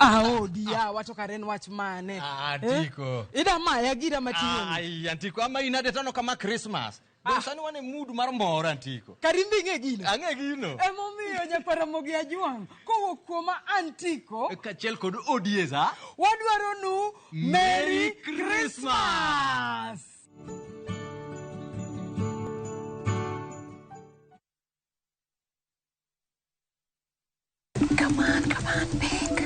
Aodi yawa, to kare en wach mane? Antiko. Ida maya gira mating'o. Ai, Antiko, ama inade tono kama Christmas. Dong sani wan e mood mar mor, Antiko. Karimbi ing'e gino. Ang'e gino. Emomiyo nyakwaramogi Ajwang' kowuok kuoma Antiko Kachiel kod Odieza. Wadwaro nu Merry Christmas. Come on, come on, pick.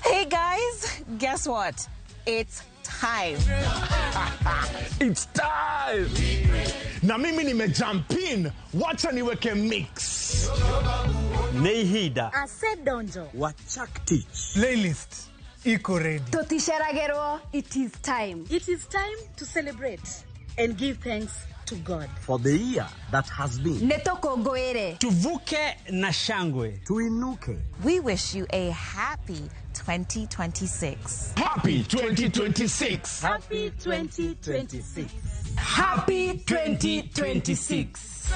Hey guys, guess what? It's time. It's time. Na mimi nimejump in, wacha niweke mix. Neihida. Asedonjo. Wachak tich. Playlist iko ready. Totisheragero, it is time. It is time to celebrate and give thanks to God. For the year that has been. Netokogoere. Tuvuke na shangwe. Tuinuke. We wish you a happy 2026. Happy 2026. Happy 2026. Happy 2026.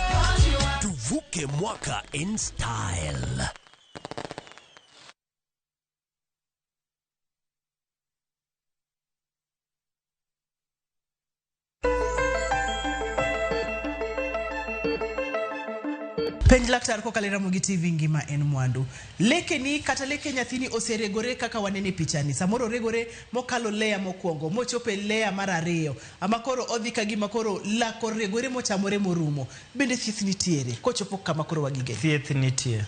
Tuvuke mwaka in style. Winj laktar kokalo e Ramogi TV ngima en mwandu. Lekeni kata leke nyathini oseregore kaka wanene e pichani. Samoro oregore mokalo layer mokwongo, mochopo e layer mar ariyo. Ama koro odhi ka gima koro lak oregore mochamore morumo. Bende thieth nitiere kochopo kama koro wagige? Thieth nitie.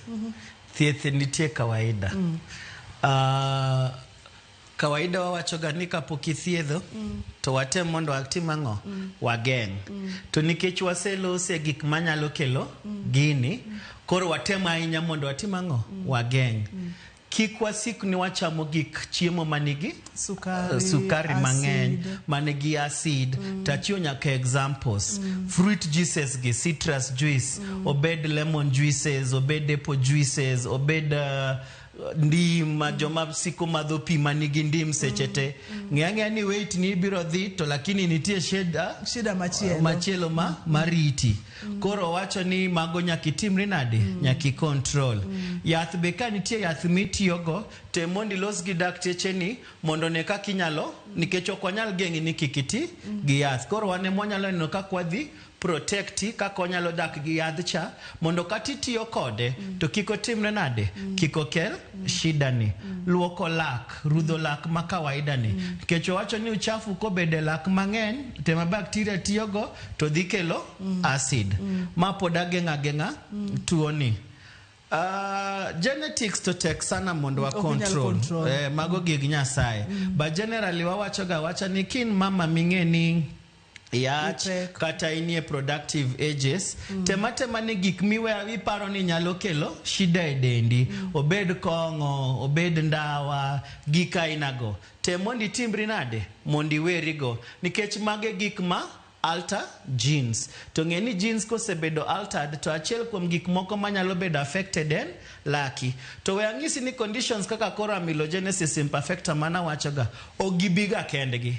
Thieth nitie kawaida. Kawaida wawacho ga ni kapok ithiedho to watem mondo watim ang'o? Wageng'. To nikech waselose gik manyalo kelo gini, koro watem ahinya mondo watim ang'o? Wageng'. Kik wasik ni wachamo gik chiemo manigi sukari, sukari mang'eny acid. Manigi acid. Tachiwo nyaka examples, fruit juices gi citrus juice, obed lemon juices, obed apple juices, obed ndim ma joma siko madho pi manigi ndim seche te. Ng'e ang'eya ni weight ni biro dhi to lakini nitie shida shida machielo machielo ma mariti. Koro wacho ni mago nyaka itimri nade? Nyaka i control. Yath be ka nitie yath mitiyogo, tem mondo ilos gi daktecheni mondo one kaka inyalo, nikech ok wanyal geng'i ni kik iti gi yath. Koro wan ema wanyalo neno kaka wadhi protect kaka wanyalo dak gi yadh cha mondo kata itiyo kode to kik otimre nade? Kik okel shida ni. Luoko lak, rudho lak ma kawaida ni, nikech owacho ni uchafu kobedo e lak mang'eny tema bacteria tiyogo to dhi kelo acid ma pod ageng'a ageng'a tuo ni. Genetics to tek sana mondo wa Ok inyal control. Control. Mago gig Nyasaye. But generally wawacho ga wacha ni kin mama ming'e ni yach kata inie productive ages, tema tema ni gik miwe iparo ni nyalo kelo shida e dendi, obed kong'o, obed ndawa, gik ainago, tem mondo itimri nade mondo iwerigo, nikech mago e gik ma alter genes. To ng'e ni genes kosebedo altered to achiel kuom gik moko manyalo bedo affected en laki. To we ang'isi ni conditions kaka koro amelogenesis imperfecta mana wachoga ok gibiga kendgi.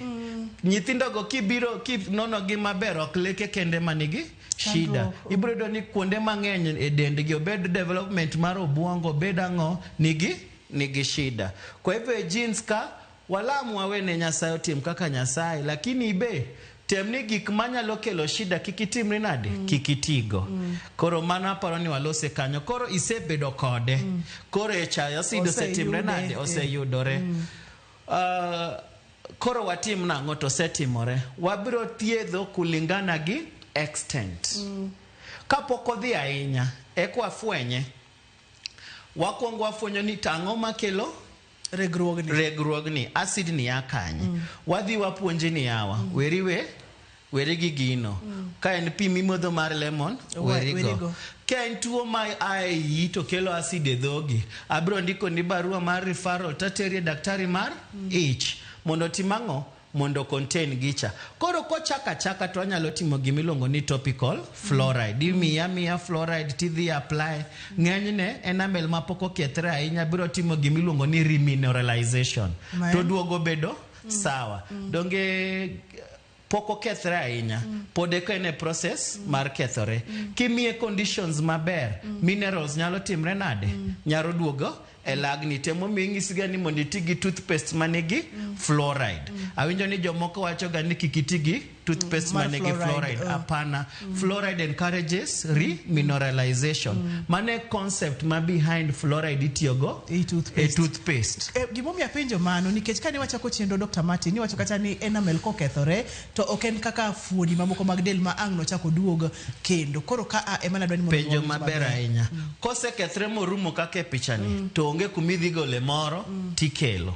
Nyithindogo kibiro kinonogi maber, ok leke kende manigi shida. Chandruok. Ibiro yudo ni kuonde mang'eny e dendgi, obed development mar obwongo, obed ang'o, nigi shida. Kwa hivyo e genes ka walam wawene Nyasaye otim kaka Nyasaye, lakini ibe tem ni gik manyalo kelo shida kik itimri nade? Kik itigo. Koro mano aparo ni walose kanyo. Koro isebedo kode. Koro e cha acid osetimre Oseyude, nade? Oseyudore. Koro watim nang'o to osetimore? Wabiro thiedho kulingana gi extent. Kapok odhi ahinya, eka wafwenye. Wakwongo wafwenyo ni tang'o makelo regruogni. Regruogni, acid ni ya kanye? Wadhi wapuonji ni yawa, weri we, weri gi gino. Ka en pi mimodho mar lemon, werigo. Werigo. Ka en tuo ma a e iyi to kelo acid e dhogi, abiro ndiko ni barua mar referral tateri e daktari mar ich mondo otim ang'o? Mondo contain gicha. Koro kochako achaka to anyalo timo gimiluongo ni topical fluoride. Imiya miya fluoride tidhi apply. Ng'enyne enamel mapok okethre ahinya biro timo gimiluongo ni remineralization. Ma To en? duogo bedo sawa. Donge pok okethre ahinya, pod eka en e process mar kethore. Kimiye conditions maber, minerals nyalo timre nade? Nyalo duogo e lagni. Temomiyo inyisiga ni mondo iti gi toothpaste manigi fluoride. Awinjo ni jomoko wacho ga ni kik iti gi toothpaste Mar manigi fluoride, fluoride. Hapana. Fluoride encourages remineralization. Mano e concept ma behind fluoride itiyogo e toothpaste. E toothpaste. Gimomiyo apenjo mano nikech kane wachako chenro, Dr. Martin, niwacho kata ni enamel kokethore to ok en kaka fuoni mamoko mag del ma ang' nochak oduog kendo. Koro ka a ema nadwa ni mondo Penjo wawinj. Maber ahinya. Kosekethre morumo kaka e pichani, to onge kumidhi gole moro tikelo,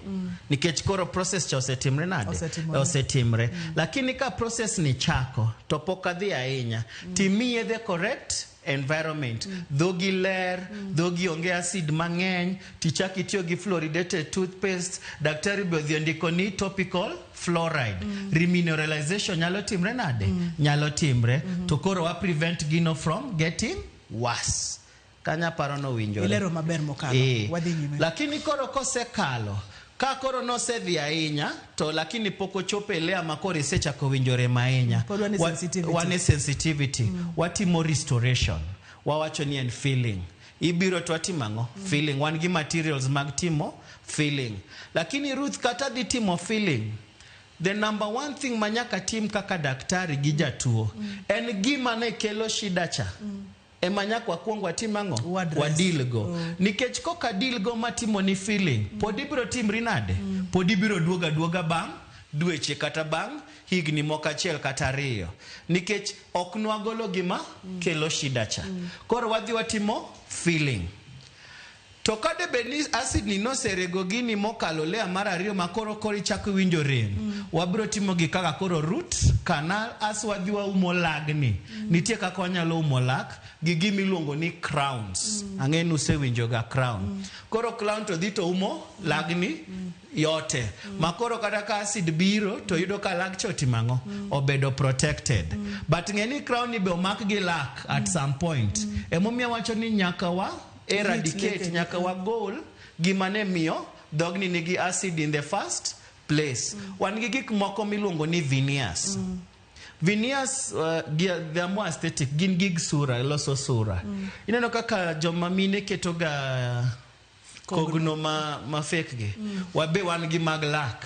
nikech koro process cha osetimre nade? Osetimore. Osetimre. Lakini ka process ni chako to pok adhi ahinya, timiye the correct environment, dhogi ler, dhogi onge acid mang'eny, tichak itiyo gi fluoridated toothpaste, daktari be odhi ondiko ni topical fluoride, remineralization nyalo timre nade? Nyalo timre. To koro wa prevent gino from getting worse. Kanya paro nowinjore. Ilero maber mokalo. Wadhi nyime. Lakini koro kosekalo ka koro nosedhi ahinya to lakini pok ochopo e layer ma koro isechako winjo rem ahinya. Pod wan e sensitivity. Wan e sensitivity. Watimo restoration. Wawacho ni en filling. Ibiro to watimo ang'o? Filling. Wan gi materials mag timo filling. Lakini Ruth, kata dhi timo filling, the number one thing ma nyaka tim kaka daktari gi jatuo en gima ne kelo shida cha. ema nyaka wakwong watim ang'o? Wa-address. Wadeal go. Nikech koka deal go matimo ni filling, pod ibiro timri nade? Pod ibiro duogo aduoga bang' dweche kata bang' higni moko achiel kata ariyo. Nikech ok nwagolo gima kelo shida cha. Koro wadhi watimo filling. To ka de bed ni acid ni noserego gini mokalo layer mar ariyo ma koro koro ichako iwinjo rem, wabiro timo gi kaka koro root canal as wadhi waumo lagni. Nitie kaka wanyalo umo lak gi gima iluongo ni crowns. Ang'e ni usewinjo ga crown. Koro crown to dhi to umo lagni yote. Ma koro kata ka acid biro to yudo ka lak cha otimo ang'o? Obedo protected. But ng'e ni crown ni be omak gi lak at some point. Emomiyo awacho ni nyaka wa eradicate, lekeni. nyaka wagol gima ne miyo dhogni nigi acid in the first place. Wan gi gik moko miluongo ni veneers. Veneers they are more aesthetic, gin gig sura, loso sura. Ineno kaka joma mine keto ga kogno ma fake gi. Wabe wan gi mag lak.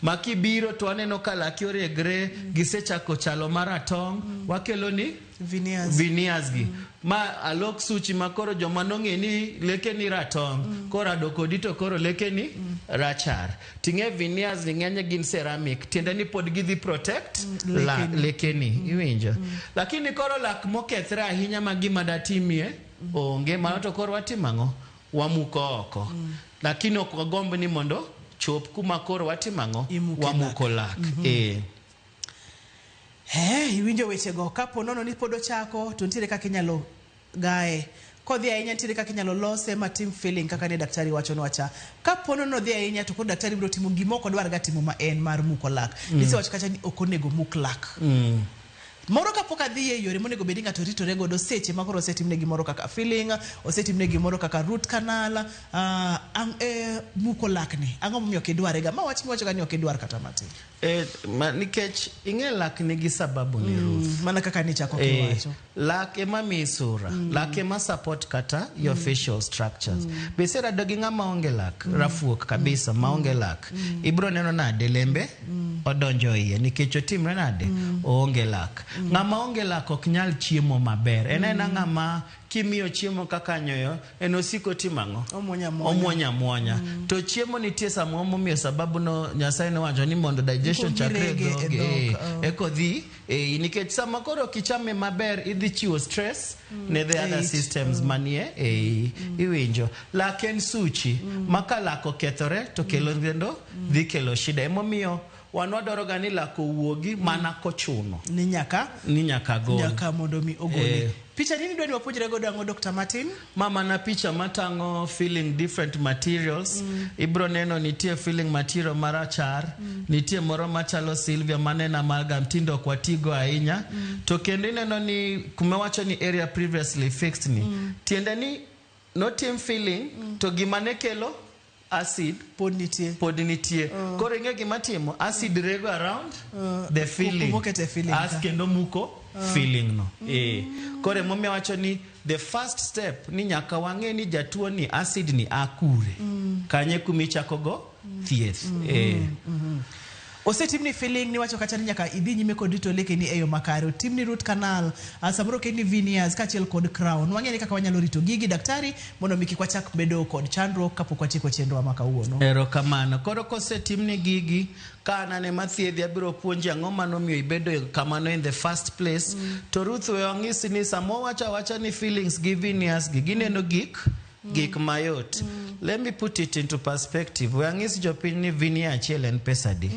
Ma kibiro to aneno ka laki oregre, gisechako chalo maratong', wakelo ni Veneers. veneers gi. Ma alok suchi ma koro joma nong'e ni leke ni ratong', koro ado kodi to koro leke ni rachar. Ting'e veneers ni ng'eny gin ceramic, tiende ni pod gidhi protect lekeni. lekeni, iwinjo. Lakini koro lak mokethre ahinya ma gima datimie onge, mano to koro watimo ang'o? Wamuko oko. Lakini ok wagomb ni mondo chop kuma koro watimo ang'o? Imuke Wamuko lak. Iwinjo wechego. Kapo nono ni pod ochako, to nitiere kaka inyalo gaye. Kodhi ahinya nitiere kaka inyalo lose matim filling kaka ne daktari wachonwa cha. Kapo nono odhi ahinya to koro daktari biro timo gima ok odwar ga timo ma en mar muko lak. Nisewacho kacha ni ok onego muk lak. Moro kapok adhi e yore monego bed ni ng'ato ritore godo seche ma koro osetimne gimoro kaka filling, osetimne gimoro kaka root canal, muko lakni. Ang'o momiyo ok idware ga? Ma wach miwacho ga ni ok idwar kata matin. Nikech ing'e lak nigi sababu ni Ruth. Mana kaka nichako kiwacho. Lak ema miyi sura, lak ema support kata your facial structures. Be iserado gi ng'ama onge lak, rafuok kabisa maonge lak. Ibiro neno nade lembe odonjo iye nikech otimre nade oonge lak. Ng'ama onge lak ok nyal chiemo maber. En aena ng'ama kimiyo chiemo kaka nyoyo, en osiko timo ang'o? Omuonyo amuonya. Omuonyo amuonya. To chiemo nitie samoro momiyo sababu no Nyasaye nowacho ni mondo digestion Ikuongo chakre e irege e dhogi, dhok, eko dhi nikech sama koro ok ichame maber idhi chiwo stress ne the other Ich. systems manie ei. Iwinjo. Lak en suchi ma ka lak okethore to kelo kendo dhi kelo shida. Emomiyo wan wadwaro ga ni lak owuogi mana kochuno. Ni nyaka Ni nyaka gol. Nyaka mondo mi ogole. Picha nini dwa ni wapuonjre godo ang'o Dr. Martin? Ma mana picha matang'o filling different materials. Ibro neno nitie filling material marachar, nitie moro machalo silver maneno amalgam tinde ok watigo ahinya. To kendo ineno ni kuma wacho ni area previously fixed ni. Tiende ni notim filling to gima ne kelo acid pod nitie. Pod nitie. Koro ing'e gima timo? Acid rego around the filling. Kumokete filling As ka. kendo muko filling no. Koro emomiyo awacho ni the first step ni nyaka wang'e ni jatuo ni acid ni a kure. Kanye kuma ichako go thieth. Osetimni filling niwacho kacha ni nyaka idhi nyime kod rito lekeni e yo makare. Otimni root canal, samoro okelni veneers kaachiel kod crown. Wang'e ni kaka wanyalo rito gigi daktari mondo mi kik wachak bedo kod chandruok kapok watieko chenrowa ma kawuono. Erokamano. Koro kosetimni gigi, ka an ema thiedhi abiro puonji ang'o manomiyo ibedo kamano in the first place. To Ruth we wang'isi ni sama wawacho awacha ni fillings gi veneers gi gineno gik mayot. Let me put it into perspective. We ang'is jopiny ni veneer achiel en pesa adi.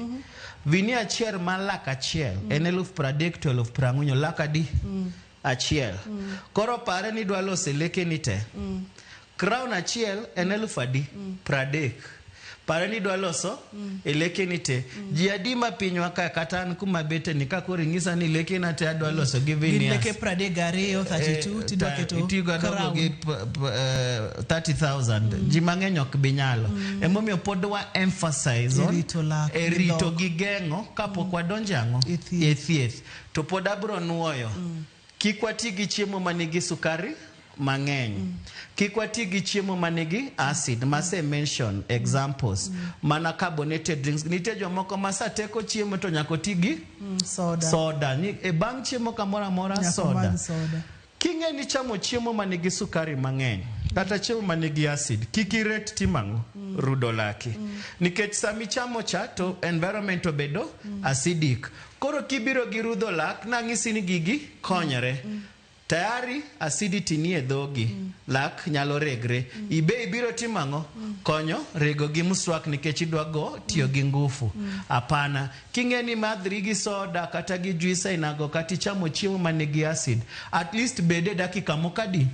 Veneer achiel mar lak achiel en 30,000 to 40,000. Lak adi? Achiel. Koro pare ni idwa loso lekeni te. Crown achiel en 10,000 adi? 30. Pare ni idwa loso e lekeni te. Ji adi ma pinywa ka kata an kuma bete ni ka koro inyisa ni lekena te adwa loso gi Gin veneers. leke 32, 32, tidwa keto itigo adogo crown. gi 30,000. Ji mang'eny ok bi nyalo. Emomiyo pod wa emphasize on E rito lak, e gi rito dhok. gi geng'o kapok wadonjo ang'o? E thieth. E thieth. To pod abro nuoyo. Kik wati gi chiemo manigi sukari mang'eny. Kik wati gi chiemo manigi acid mase mention examples. Mana carbonated drinks. Nitie jomoko ma sa teko chiemo to nyaka oti gi Soda. soda. Ni, e bang' chiemo kamoro amora Nyaka soda. madh soda. King'e ni chamo chiemo manigi sukari mang'eny kata chiemo manigi acid, kik iret timo ang'o? Rudo laki. Nikech sama ichamo cha to environment obedo acidic. Koro kibiro gi rudho lak, nang'isi ni gigi konyore. Tayari acidity nie dhogi, lak nyalo regre. Ibe ibiro timo ang'o? Konyo rego gi mswak nikech idwa go tiyo gi ngufu. Hapana. King'e ni madhri gi soda kata gi juice ainago kata ichamo chiemo manigi acid, at least bede dakika moko adi?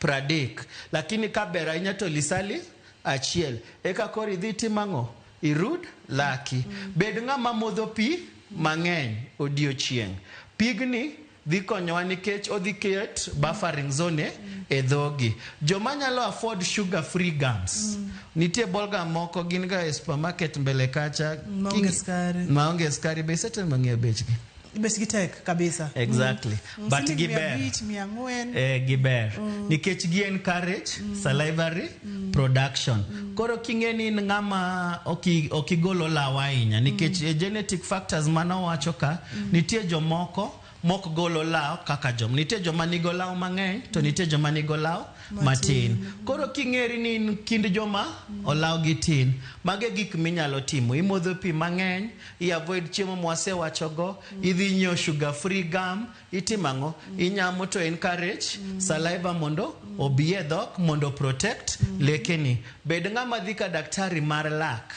30. Lakini ka ber ahinya to lisali achiel. Eka koro idhi itim ang'o? Irud laki. Bed ng'ama modho pi mang'eny odiochieng'. Pigni dhi konyowa nikech odhi create buffering zone e dhogi. Joma nyalo afford sugar free gums. Nitie ball gum moko gin ga e supermarket mbele kacha. Maonge sukari. Maonge sukari be isetemo ng'iewo bechgi? Bechgi tek kabisa. Exactly. But Siling giber. 500, 400. Giber. Nikech gi encourage salivary production. Koro king'e ni in ng'ama okigolo olaw ahinya nikech genetic factors manowacho ka nitie jomoko mok golo olaw kaka jom. Nitie joma nigi olaw mang'eny to nitie joma nigi olaw matin. Koro king'eri ni in kind joma olaw gi tin, mage gik minyalo timo. Imodho pi mang'eny, i avoid chiemo mwasewachogo, idhi nyiewo sugar free gum, itimo ang'o? Inyamo to encourage saliva mondo obi e dhok mondo protect lekeni. Bed ng'ama dhi ka daktari mar lak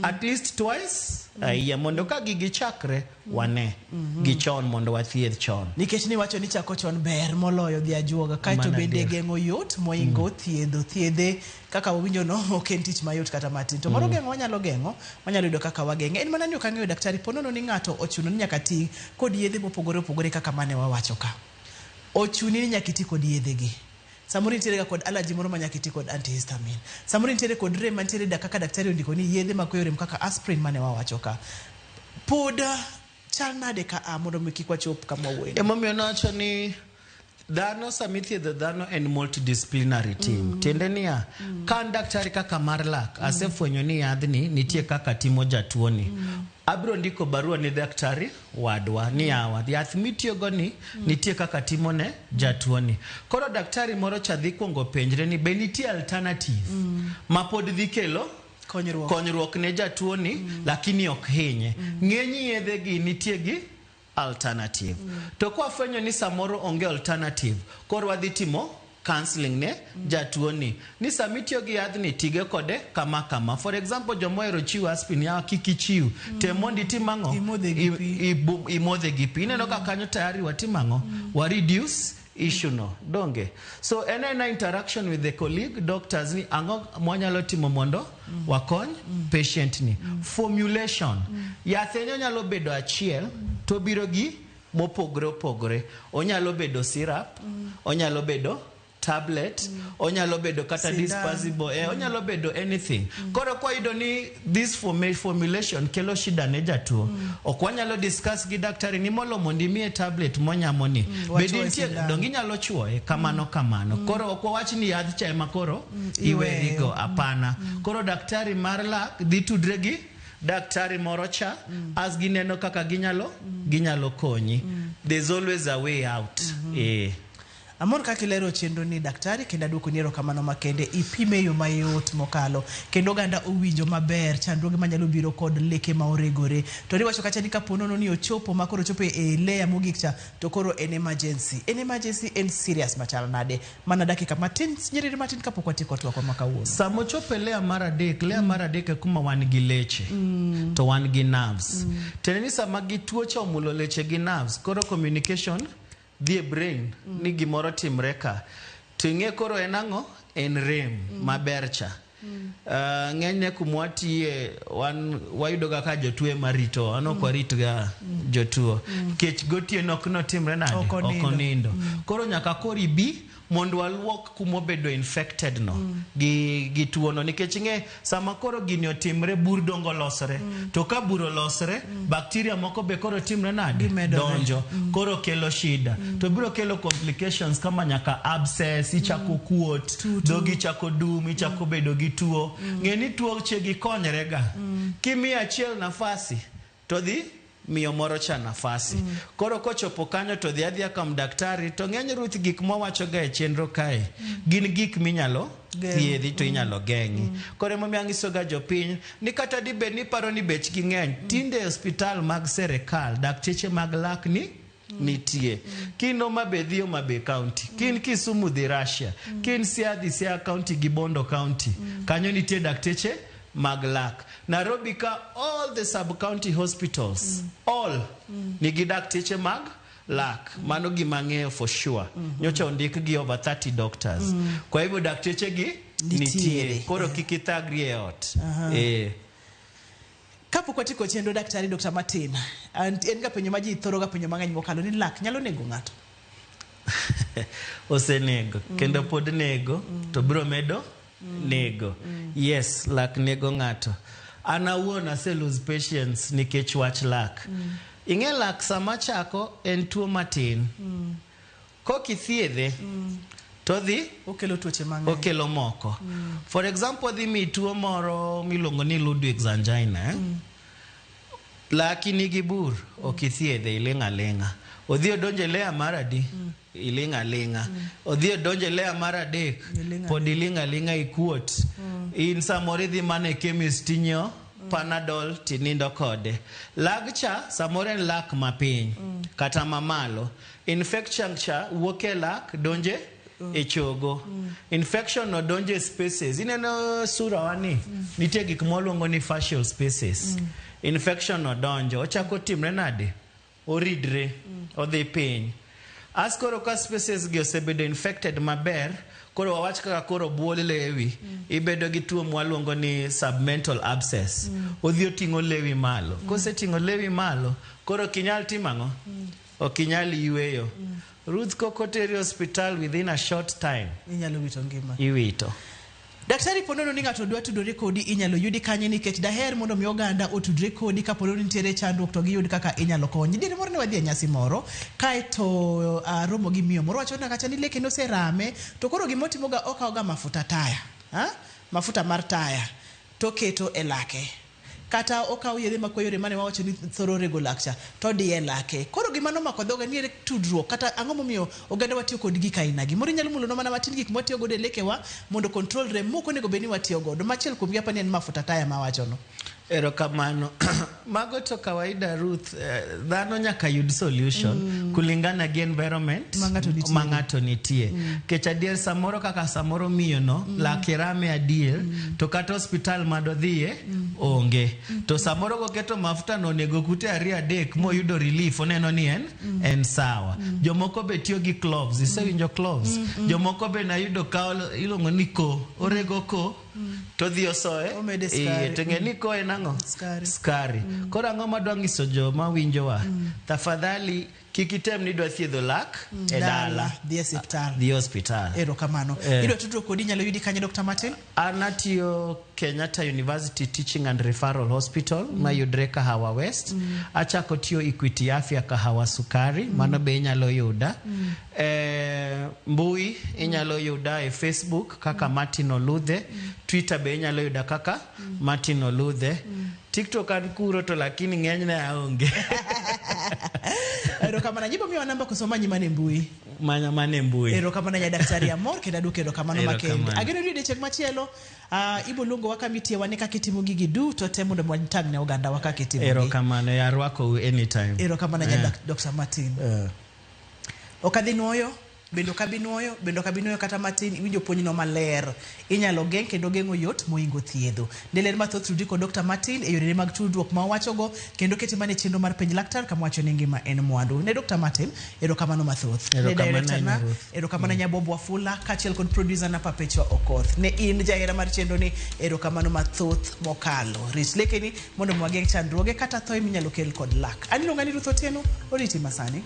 at least twice a year mondo ka gigi chakre wane gi chon mondo wathiedh chon. Nikech niwacho ni chako chon ber moloyo dhi ajuoga kaeto Mano bende adier. geng'o yot moingo thiedho. Thiedhe kaka wawinjo no ok en tich mayot kata matin. To moro geng'o wanyalo geng'o, wanyalo yudo kaka wageng'e. En mana ni ok ang'eyo daktari, po nono ni ng'ato ochuno ni nyaka ti kod yedhe mopogore opogore kaka mane wawacho ka. Ochuni ni nyaka iti kod yedhe gi. Samoro nitiere ga kod allergy moro ma nyaka iti kod antihistamine. Samoro nitiere kod rem mantiere da kaka daktari ondiko ni yedhe makueyo rem kaka aspirin mane wawacho ka. Pod chal nade ka a mondo mi kik wachop kama wawuoye. Emomiyo nawacho ni dhano sama ithiedho dhano en multidisciplinary team. Tiende niya, ka an daktari kaka mar lak, asefwenyo ni yadhni nitie kaka timo jatuoni. Abiro ndiko barua ni daktari wadwa ni yawa, yath mitiyogo ni nitie kaka timo ne jatuoni. Koro daktari moro cha dhi kuongo penjre ni be nitie alternative ma pod dhi kelo konyruok, konyruok ne jatuoni lakini ok hinye. Ng'eny yedhe gi nitie gi alternative. To kwafwenyo ni samoro onge alternative, koro wadhi timo counseling ne jatuoni ni sama itiyo gi yadhni tige kode kama kama. For example, joma ohero chiwo aspirin, yawa kik ichiw. Tem mondo itim ang'o? Imodhe gi pi. Ineno ka kanyo tayari watim ang'o? Wa reduce issue no. Donge? So en ena interaction with the colleague doctors ni ang'o mwanyalo timo mondo wakony patient ni. Formulation. Yath en nyalo bedo achiel to biro gi mopogore opogore. Onyalo bedo syrup, onyalo bedo tablet, onyalo bedo kata Sindan. dispersible, onyalo bedo anything. Koro kwayudo ni this formulation kelo shida ne jatuo, ok wanyalo discuss gi daktari ni molo mondo imiye tablet monyamo ni. Bed Wachuoye nitie sindan. donge inyalo chuoye kamano kamano. Koro ok wawach ni yadh cha ema koro iwerigo, hapana. Koro daktari mar lak dhi tudre gi daktari moro cha as gineno kaka ginyalo konyi. There's always a way out. Amor kaka ilero chenro ni daktari, kendo aduoko ni erokamano makende. Ipime e yo mayot mokalo kendo oganda owinjo maber chandruoge manyalo biro kod leke ma oregore. To niwacho kacha ni kapo nono ni ochopo ma koro ochopo e layer mogik cha to koro en emergency. En emergency, en serious machal nade? Mana dakika matin, nyiriri matin kapok watieko twakwa ma kawuono. Sama ochopo e layer mar adek, layer mar adek e kuma wan gi leche to wan gi nerves. Tiende ni sama gi tuo cha omulo leche gi nerves, koro communication dhi e brain ni gimoro timre ka. To ing'e koro en ang'o? En rem maber cha. Ng'enyne kuma watiye wan wayudo ga ka jotuo ema rito, wan ok warit ga jotuo. Nikech gotieno ok notimre nade? Ok onindo. Ok onindo. Koro nyaka koro ibi mondo waluok kumobedo infected no gi tuo no, nikech ing'e sama koro gini otimre bur dongo losre. To ka bur olosre, bacteria moko be koro timre nade? Donjo. Koro kelo shida. To biro kelo complications kama nyaka abscess, ichako kuot, dhogi chako dum, ichako bedo gi tuo. Ng'e ni tuoche gi konyre ga. Kimiyo achiel nafasi to dhi miyo moro cha nafasi. Koro kochopo kanyo to dhi adhiya kam daktari to ng'eny Ruth gik mwawachoga e chenro kae gin gik minyalo Geng'. thiedhi to inyalo geng'i. Koro emomiyo anyisoga jopiny ni kata dibed ni iparo ni bechgi ng'eny, tinde e osiptal mag serikal dakteche mag lak ni nitie. Kin Homa Bay dhi Homa Bay County, kin Kisumu dhi Russia, kin Siaya dhi Siaya County gi Bondo County. Kanyo nitie dakteche mag lak. Nairobi ka all the sub-county hospitals, all nigi dakteche mag lak. Mano gima ang'eyo for sure. Nyocha ondik gi over 30 doctors. Kwa hivyo dakteche gi Nitiere. nitie. Koro kik ithagri e ot. Aha. Eh. Kapok watieko chenro daktari Dr. Martin, en ga penjo ma ji thoro ga penjo mang'eny mokalo ni lak nyalo nego ng'ato. Osenego kendo pod nego to biro medo nego. Yes, lak nego ng'ato. An awuon ase lose patience nikech wach lak. Ing'e lak sama chako en tuo matin. Kok ithiedhe to dhi okelo tuoche mang'eny. Okelo moko. For example, odhi mi tuo moro miluongo ni Ludwig's angina. Eh? Laki nigi bur, ok ithiedhe, iling' aling'a. Odhi odonjo e layer mar adi? Iling' aling'a. Odhi odonjo e layer mar adek, Iling' pod iling' aling'a ikuot. In samoro idhi mana e chemist tinyiewo Panadol tinindo kode. Lag cha samoro en lak mapiny kata mamalo. Infection cha wuok e lak donje e chogo. Infection no donjo e spaces. Ineno sura wa ni nitie gik mwaluongo ni facial spaces. Infection no donjo, ochako timre nade? Oridre, odhi piny. As koro ka spaces gi osebedo infected maber, koro wawach kaka koro buol lewi, ibedo gi tuo mwaluongo ni submental abscess. Odhi oting'o lewi malo. Koseting'o lewi malo, koro ok inyal timo ang'o? Ok inyal yweyo. Ruth kok oteri e osiptal within a short time, Inyalo wito ngima. iwito. Daktari ponono ni ng'ato dwa tudore kodi inyalo yudi kanye nikech daher mondo mi oganda otudre kodi kapo ni nitiere chandruok to giyud kaka inyalo kony. Diere moro ne wadhi e nyasi moro kaeto aromo gi miyo moro wacho na kacha ni leke noserame to koro gima otimoga okawoga mafuta taya. Ha? Mafuta mar taya toketo e lake. Kata okawo yedhe makweyo rem mane wawacho ni thoro rego lak cha to odiye e lake. Koro gima nomako dhoga ni ere tudruok kata ang'o momiyo oganda watiyo kod gik aina gi. Moro inyalo mulonwa mana matin gik mwatiyo godo e lekewa mondo control rem mok onego bed ni watiyo godo. Machiel kuom gi apa ni en mafuta taya mawacho no. Erokamano. Mago to kawaida Ruth, dhano nyaka yud solution kulingana gi environment Ma ng'ato nitie. ma ng'ato nitie. Kech adier samoro kaka samoro miyo no, lake rame adier, to kata hospital madodhiye onge. To samoro koketo mafuta no onego kute ariyo adek moyudo relief oneno ni en sawa. Jomoko be tiyo gi cloves, isewinjo cloves? Jomoko be nayudo ka iluongo ni ko, orego ko, to dhi osoe Omede iye sukari. to ng'e ni ko en ang'o? Sukari. Sukari. Koro ang'o madwa nyiso joma winjowa? Tafadhali kik item ni idwa thiedho lak e dala. Dhi e osiptal. Dhi e osiptal. Erokamano. Idwa tudruok kodi inyalo yudi kanye Dr. Martin? An atiyo Kenyatta University Teaching and Referral Hospital mayudre Kahawa West. Achako tiyo Equity Afya Kahawa Sukari, mano be inyalo yuda. Mbui inyalo yuda e Facebook kaka Martin Oludhe, Twitter be inyalo yuda kaka Martin Oludhe. TikTok an kuro to lakini ng'enyne aonge. Erokamano. Nyibo miwa namba koso manyi mana e mbui. Manya mana e mbui. Erokamano nya daktari amor kendo aduoko erokamano makende. Erokamano. Ageno ni odiechieng' machielo ibo luongowa kama itiye wane kaka itimo gigi duto te mondo watang' ne ogandawa kaka itimogi. Erokamano, arwakou anytime. Erokamano nya Dr. Martin. Ok adhi nuoyo, bende ok abi nuoyo, bende ok abi nuoyo kata matin, iwinjo puonjno maler. Inyalo geng' kendo geng'o yot mohingo thiedho. Ne ler mathoth tudri kod Dr. Martin e yorene mag tudruok ma owachogo kendo kete mana e chenro mar penj laktar kama wacho ni ngima en mwandu. Ne Dr. Martin, erokamano mathoth. Ne Erokamano director na, ahinya, Ruth. erokamano nya Bob Wafula kaachiel kod producer na Perpetua Okoth. Ne in jahera mar chenro ni erokamano mathoth mokalo. Rit lekeni mondo wageng' chandruoge kata thoe minyalo kel kod lak. An iluonga ni Ruth Otieno, oriti masani.